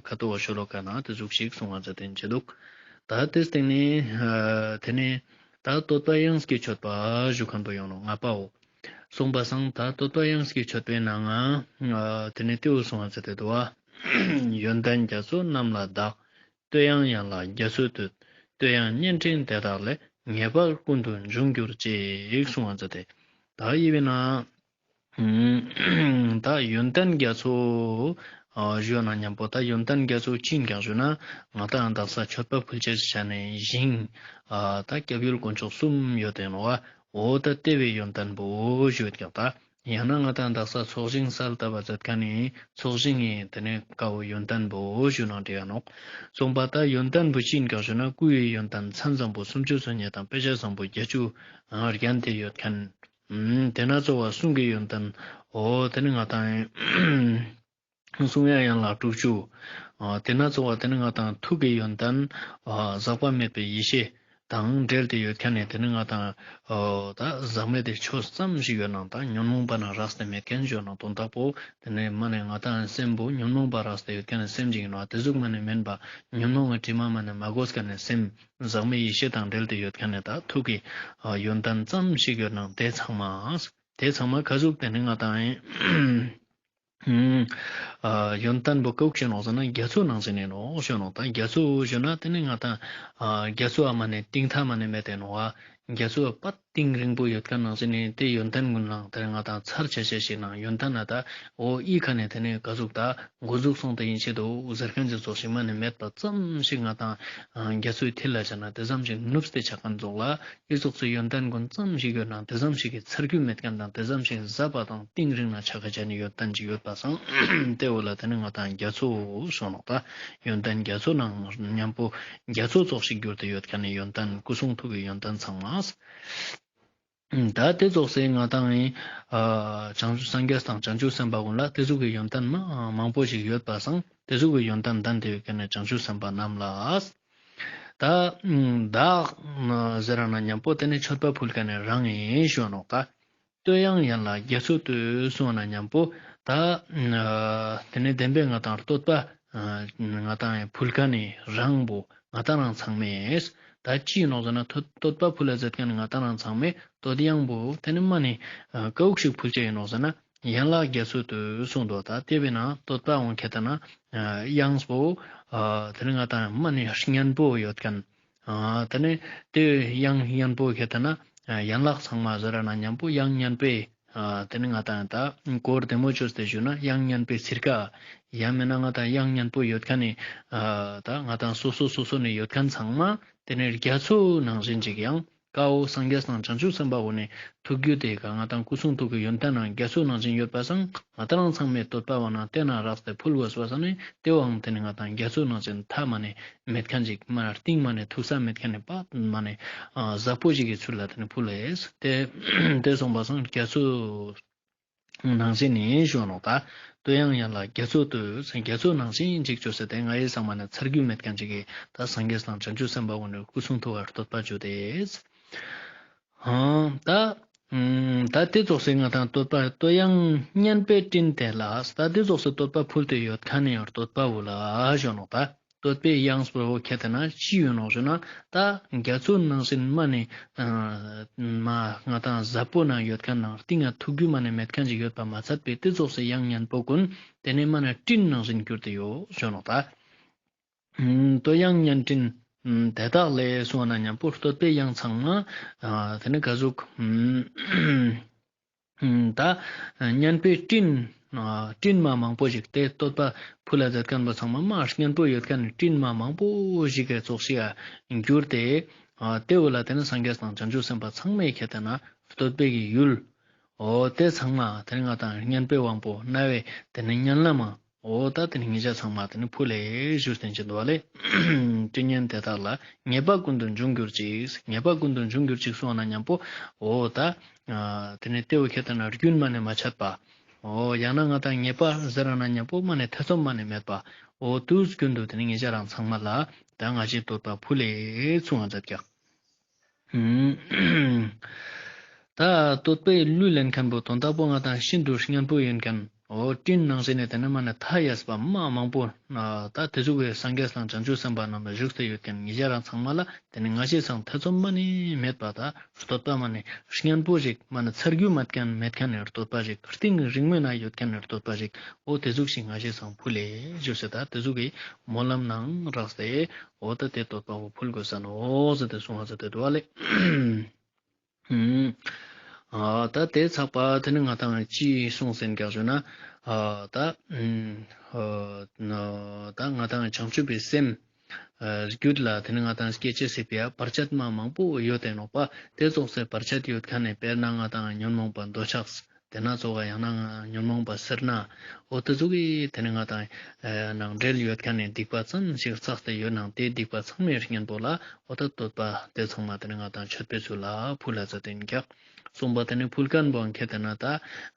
ཁ་ཏོ་བ་ཤོ་ལོ་ཀ་ན་དེ་ཟུག་ཞིག་གསུང་བ་མཛད་དེ་འདུག། ད་དེ་སྟེང་ནི་དེ་ནི་ད་བསྟོད་པ་དབྱངས་ཀྱི་མཆོད་པ་ཞུ་མཁན་པོ་ཡོང་ནོག་ལྔ་པའོ། གསུངས་པ་སང་ད་བསྟོད་པ་དབྱངས་ཀྱི་མཆོད་པའི་ནང་ང་དེ་ནི་དེའུ་གསུངས་པ་མཛད་དེ་འདུག་བ། ཡོན་ཏན་རྒྱ་མཚོ་རྣམས་ལ་བདག། བསྟོད་དབྱངས་ཡན་ལག་རྒྱ་མཚོས་བསྟོད། བསྟོད་དབྱངས་སྙན་སྤྲིན་དེ་དག་ལས། ངེས་པར་ཀུན་ཏུ་འབྱུང་གྱུར་ཅིག་གསུངས་པ་མཛད་དེ། ད་ཡི་བའི་ནང་ད་ཡོན་ཏན་རྒྱ་མཚོ་ཞུ་ན་མཉམ་པོ་ད་ཡོན་ཏན་རྒྱ་མཚོ་ཅི་ཡིན་ཀྱག་ཞུ་ན་ང་ཏང་དག་ས་མཆོད་པ་ཕུལ་ཅེས་ཆ་ནས་ཞིང་ད་སྐྱབས་ཡུལ་དཀོན་མཆོག་གསུམ་ཡོད་དེ་ནོག་བ། འོ་ད་དེ་བའི་ཡོན་ཏན་པོ་ཞུ་ཡོད་ཀྱག་ད། ཡང་ན་ང་ཏང་དག་ས་ཚོགས་ཞིང་གསལ་བཏབ་པ་མཛད་མཁན་ནི་ཚོགས་ཞིང་ངི་དེ་ནི་ཀ་བོ་ཡོན་ཏན་པོ་ཞུ་ན་འགྲིག་ག་ནོག། གསུངས་པ་ད་ཡོན་ཏན་པོ་ཅི་ཡིན་ཀྱག་ཞུ་ན་སྐུ་ཡི་ཡོན་ཏན་མཚན་བཟང་པོ་སུམ་ཅུ་སོ་གཉིས་དང་དཔེ་བྱད་བཟང་པོ་བརྒྱད་ཅུ་བརྒྱན་ཏེ་ཡོད་མཁན། དེ་ན་གཙོ་བོ་གསུང་གི་ཡོན་ཏན་འོ་དེ་ནི་ང་ཏང་གསུང་དབྱངས་ཡན་ལག་དྲུག་ཅུ། དེ་ན་གཙོ་བོ་དེ་ནི་ང་ཏང་ཐུགས་ཀྱི་ཡོན་ཏན་ཟག་པ་མེད་པའི་ཡེ་ཤེས་དང་འབྲེལ་ཏེ་ཡོད་མཁན་ནི་དེ་ནི་ང་ཏང་ད་ཟག་མེད་དེ་ཆོས་ཙམ་ཞིག་ཡོད་ནང་ད་ཉོན་མོངས་པ་ན་རགས་ཏེ་མེད་མཁན་ཞུ་ནང་དོན་དག་པོ་དེ་ནི་མ་ནི་ང་ཏང་སེམས་པོ་ཉོན་མོངས་པ་རགས་ཏེ་ཡོད་མཁན་ནི་སེམས་ཅིག་ཡིན་ནོག། དེ་ཟུག་མ་ནི་མེན་པ་ཉོན་མོངས་ཀྱི་དྲི་མ་མ་ནི་མ་གོས་མཁན་ནི་སེམས་ཟག་མེད་ཡེ་ཤེས་དང་འབྲེལ་ཏེ་ཡོད་མཁན་ནི་ད་ཐུགས་ཀྱི་ཡོན་ཏན་ཙམ་ཞིག་ཡོད་ནང་དེ་ཚང་མ་དེ་ཚང་མ་ག་ཟུག་དེ་ནི་ང་ཏང་ཨིན། ཡོན་ཏན་པོ་ཀ་བོ་ཞིག་ནོག་ཟེར་ན་རྒྱ་མཚོ་ནང་ཟེར་ནི་ནོག་ཞུ་ནོག། ད་རྒྱ་མཚོ་ཞུ་ན་དེ་ནི་ང་ཏང་རྒྱ་མཚོ་ཨ་མ་ནི་གཏིང་མཐའ་མ་ནི་མེད་དེ་ནོག་བ། རྒྱ་མཚོ་པ་གཏིང་རིང་པོ་ཡོད་མཁན་ནང་ཟེར་ནི་དེ་ཡོན་ཏན་ཀུན་ནང་དེ་ང་ཏང་ཚར་ཆ་ཆ་ཞིག་ནང་ཡོན་ཏན་ན་ད་འོ་ཨི་ཁ་ནི་དེ་ནི་ག་ཟུག་ད་འགོ་འཛུགས་སོང་དེ་ཡིན་ཆེད་དུ་ཟེར་མཁན་ཅིག་ཙོགས་ཤིག་མ་ནི་མེད་པ་ཙམ་ཞིག་ང་ཏང་རྒྱ་མཚོའི་མཐིལ་ལ་བཞག་ན་དེ་ཙམ་ཞིག་ནུབ་སྟེ་ཆ་མཁན་ཙོགས་ལ། ཨི་ཙོགས་སུ་ཡོན་ཏན་ཀུན་ཙམ་ཞིག་ཡོད་ན་དེ་ཙམ་ཞིག་གི་ཚར་རྒྱུ་མེད་མཁན་དང་དེ་ཙམ་ཞིག་ཟབ་པ་དང་གཏིང་རིང་ན་ཆ་ཁ་ཆ་ནི་ཡོན་ཏན་ཅིག་ཡོད་པ་སང་དེ་བོ་ལ་དེ་ནི་ང་ཏང་རྒྱ་མཚོ་ཞུ་ནོག། ད་ཡོན་ཏན་རྒྱ་མཚོ་ནང་མཉམ་པོ་རྒྱ་མཚོ་ཙོགས་ཤིག་གྱུར་ཏེ་ཡོད་མཁན་ནི་ཡོན་ཏན་སྐུ་གསུང་ཐུགས་ཀྱི་ཡོན་ཏན་ཚང་མ། ད་དེ་ཙོགས་སེ་ང་ཏང་ཨིན། བྱང་ཆུབ་སངས་རྒྱས་དང་བྱང་ཆུབ་སེམས་དཔའ་ཀུན་ལ་དེ་ཙོགས་ཀྱི་ཡོན་ཏན་མ་མང་པོ་ཞིག་ཡོད་པ་སང་དེ་ཙོགས་ཀྱི་ཡོན་ཏན་ལྡན་ཏེ་ཡོད་མཁན་ནི་བྱང་ཆུབ་སེམས་དཔའ་རྣམས་ལ། ད་བདག་ཟེར་ན་མཉམ་པོ་དེ་ནི་མཆོད་པ་ཕུལ་མཁན་ནི་རང་ཨིན་ཞུ་ནོག། ད་བསྟོད་དབྱངས་ཡན་ལག་རྒྱ་མཚོས་བསྟོད་གསུངས་ན་མཉམ་པོ་ད་དེ་ནི་བདེན་པའི་ང་ཏང་བསྟོད་པ་ང་ཏང་ཕུལ་མཁན་ནི་རང་པོ་ང་ཏང་རང་ཚང་མས་ད་ཅི་ནོག་ཟེར་ན་བསྟོད་པ་ཕུལ་ལ་མཛད་མཁན་ནི་ང་ཏང་རང་ཚང་མས་བསྟོད་དབྱངས་པོ་དེ་ནི་མ་ནི་ཀ་བོ་ཞིག་ཕུལ་ཅེས་ཡིན་ནོག་ཟེར་ན། ཡན་ལག་རྒྱ་མཚོས་བསྟོད་གསུངས་འདུག། ད་དེ་བས་ན་བསྟོད་པ་འོང་ཁེ་ད་ན་དབྱངས་པོ་དེ་ནི་ང་ཏང་མ་ནི་སྙན་པོ་ཡོད་མཁན། དེ་ནི་དེ་དབྱངས་སྙན་པོ་ཁེ་ད་ན་ཡན་ལག་ཚང་མ་ཟེར་ན་མཉམ་པོ་དབྱངས་སྙན་པའི་དེ་ནི་ང་ཏང་ད་གོ་བདེ་མོ་ཅོས་ཏེ་ཞུ་ན་དབྱངས་སྙན་པའི་ཚིར་ཀ་ཡང་མིན་ན་ང་ཏང་དབྱངས་སྙན་པོ་ཡོད་མཁན་ནི་ད་ང་ཏང་སོ་སོ་སོ་སོ་ནི་ཡོད་མཁན་ཚང་མ་དེ་ནི་རྒྱ་མཚོ་ནང་བཞིན་ཅིག་ཡང་། ཀ་བོ་སངས་རྒྱས་དང་བྱང་ཆུབ་སེམས་དཔའ་བོ་ནི་ཐུགས་རྒྱུད་དེ་ཀ་ང་དང་སྐུ་གསུང་ཐུགས་ཀྱི་ཡོན་ཏན་ནང་རྒྱ་མཚོ་ནང་བཞིན་ཡོད་པ་སང་ང་དང་རང་ཚང་མའི་བསྟོད་པ་བོ་ནང་དེ་ན་རགས་ཏེ་ཕུལ་དགོས་པ་སང་ནི་དེ་བོའང་དེ་ནི་ང་དང་རྒྱ་མཚོ་ནང་བཞིན་མཐའ་མ་ནི་མེད་མཁན་ཅིག་མ་ན་གཏིང་མ་ནི་ཐུག་ས་མེད་མཁན་ནི་པ་མ་ནི་ཟབ་པོ་ཞིག་གི་ཚུལ་ལ་དེ་ནི་ཕུལ་ལེ། དེ་དེ་སོང་པ་སང་རྒྱ་མཚོ་ནང་བཞིན་ནི་ཞུ་ནོག་ད། དོ་ཡང་ཡན་ལ་རྒྱ་མཚོ་དུ་རྒྱ་མཚོ་ནང་བཞིན་ཅིག་བཅོས་སེ་དེ་ང་ཡི་ཚང་མ་ནི་ཚར་རྒྱུ་མེད་མཁན་ཅིག་གི་ད་སངས་རྒྱས་དང་བྱང་ཆུབ་སེམས་དཔའ་བོ་ནི་སྐུ་གསུང་ཐུགས་ཀར་བསྟོད་པ་བཅོས་ཏེ། ཨང་ད་ཨང་ད་དེ་ཙོགས་སེ་ང་དང་བསྟོད་པ་དོ་ཡང་སྙན་པའི་སྤྲིན་དེ་ལ་ད་དེ་ཙོགས་སེ་བསྟོད་པ་ཕུལ་ཏེ་ཡོད་མཁན་ནི་བསྟོད་པ་བོ་ལ་ཞུ་ནོག་ད། བསྟོད་པའི་དབྱངས་པོ་ཁྱེད་དེ་ན་ཅི་ཡོད་ནོག་ཞུ་ན་ད་རྒྱ་མཚོ་ནང་བཞིན་མ་ནི་མ་ང་དང་ཟབ་པོ་ན་ཡོད་མཁན་ནང་གཏིང་ང་ཐུག་རྒྱུ་མ་ནི་མེད་མཁན་ཅིག་ཡོད་པ་མ་ཚད་པའི་དེ་ཙོགས་སེ་ཡང་སྙན་པོ་ཀུན་དེ་ནི་མ་ནི་སྤྲིན་ནང་བཞིན་གྱུར་ཏེ་ཡོད་ཞུ་ནོག་ད། ཨུམ་དོ་ཡང་སྙན་སྤྲིན་ཨུམ་དེ་དག་ལས་གསུངས་པ་ན་མཉམ་པོ་བསྟོད་པའི་དབྱངས་ཚང་མ་ཨ་དེ་ནི་ག་ཟུག་ཨུམ་ཨུམ་ད་སྙན་པའི་སྤྲིན་ཨ་སྤྲིན་མ་མང་པོ་ཞིག་དེ་བསྟོད་པ་ཕུལ་ལ་མཛད་མཁན་པོ་ཚང་མ་མ་སྙན་པོ་ཡོད་མཁན་ནི་སྤྲིན་མ་མང་པོ་ཞིག་གི་ཚོགས་ཤིག་གྱུར་ཏེ་ཨ་དེ་བོ་ལ་དེ་ནི་སངས་རྒྱས་དང་བྱང་ཆུབ་སེམས་དཔའ་ཚང་མས་ཁྱེད་དེ་ན་བསྟོད་པའི་གི་ཡུལ་འོ་དེ་ཚང་མ་དེ་ནི་ང་དང་སྙན་པའི་དབང་པོ་རྣ་བའི་དེ་ནི་སྙན་ལམ་མ་འོ་ད་དེ་ནི་ང་ཞ་ཚང་མ་དེ་ནི་ཕུལ་ལེ་ཞུས་ཏེ་འདུག་པ་ལེ། སྤྲིན་སྙན་དེ་དག་ལ་ངེས་པ་ཀུན་ཏུ་འབྱུང་གྱུར་ཅིག་ངེས་པ་ཀུན་ཏུ་འབྱུང་གྱུར་ཅིག་གསུངས་པ་ན་མཉམ་པོ་འོ་ད་ཨ་དེ་ནི་དེ་བོ་ཁྱེད་དེ་ན་རྒྱུན་མ་ནི་མ་ཆད་པ། འོ་ཡང་ན་ང་དང་ངེས་པ་ཟེར་ན་མཉམ་པོ་མ་ནི་ཐེ་ཚོམ་མ་ནི་མེད་པ། འོ་དུས་རྒྱུན་དུ་དེ་ནི་ང་ཞ་རང་ཚང་མ་ལ་ད་ང་ཞའི་བསྟོད་པ་ཕུལ་ལེ་གསུངས་པ་མཛད་ཀྱག་ད་བསྟོད་པའི་གླུ་ལེན་མཁན་པོ་དོན་དག་པོ་ང་དང་ཤིན་ཏུ་སྙན་པོ་ཡིན་མཁན་འོ་སྤྲིན་ནང་བཞིན་ནི་དེ་ནི་མ་ནི་མཐའ་ཡས་པ་མ་མང་པོ་ཨ་ད་དེ་ཟུག་གི་སངས་རྒྱས་དང་བྱང་ཆུབ་སེམས་དཔའ་རྣམས་ལ་བཞུགས་ཏེ་ཡོད་མཁན་ང་ཞ་རང་ཚང་མ་ལ་དེ་ནི་ང་ཞའི་སང་ཐེ་ཚོམ་མ་ནི་མེད་པ་ད་བསྟོད་པ་མ་ནི་སྙན་པོ་ཞིག་མ་ནི་ཚར་རྒྱུ་མེད་མཁན་མེད་མཁན་ནི་བསྟོད་པ་ཞིག་གཏིང་རིང་མོའི་ན་ཡོད་མཁན་ནི་བསྟོད་པ་ཞིག་འོ་དེ་ཟུག་ཞིག་ང་ཞའི་སང་ཕུལ་ལེ་ཞུས་སེ་ད་དེ་ཟུག་གི་སྨོན་ལམ་ནང་རགས་ཏེ་འོ་ད་དེ་བསྟོད་པ་བོ་ཕུལ་དགོས་ས་ནོག་ཟེར་ཏེ་གསུངས་པ་ཟེར་ཏེ་འདུག་པ་ལེ། ཨུམ། ཨ་ད་དེ་ཚགས་པ་དེ་ནི་ང་དང་ཅི་གསུངས་ཟིན་ཀྱག་ཞུ་ན་ཨ་ད་ཨུམ་ཨ་ད་ང་དང་བྱང་ཆུབ་པའི་སེམས་ཨ་རྒྱུད་ལ་དེ་ནི་ང་དང་སྐྱེ་ཅེས་སི་ཕི་ཡ་བར་ཆད་མ་མང་པོ་ཡོད་དེ་ནོག་པ། དེ་ཙོགས་སེ་བར་ཆད་ཡོད་མཁན་ནི་དཔེར་ན་ང་དང་ཉོན་མོངས་པ་འདོད་ཆགས། དེ་ན་ཙོགས་ཡང་ན་ཉོན་མོངས་པ་སེར་སྣ། འོ་དེ་ཙོགས་ཀྱི་དེ་ནི་ང་དང་ཨ་ནང་འབྲེལ་ཡོད་མཁན་ནི་སྡིག་པ་ཙམ་ཞིག་བསགས་ཏེ་ཡོད་ནང་དེ་སྡིག་པ་ཚང་མའི་གཉེན་པོ་ལ་འོ་ད་བསྟོད་པ་དེ་ཚང་མ་དེ་ནི་ང་དང་མཆོད་པའི་ཚུལ་ལ་ཕུལ་ལ་ཛད་དེ་ཡིན་ཀྱག་གསུངས་པ་དེ་ནི་ཕུལ་མཁན་པོ་ཁྱེད་དེ་ན་ད་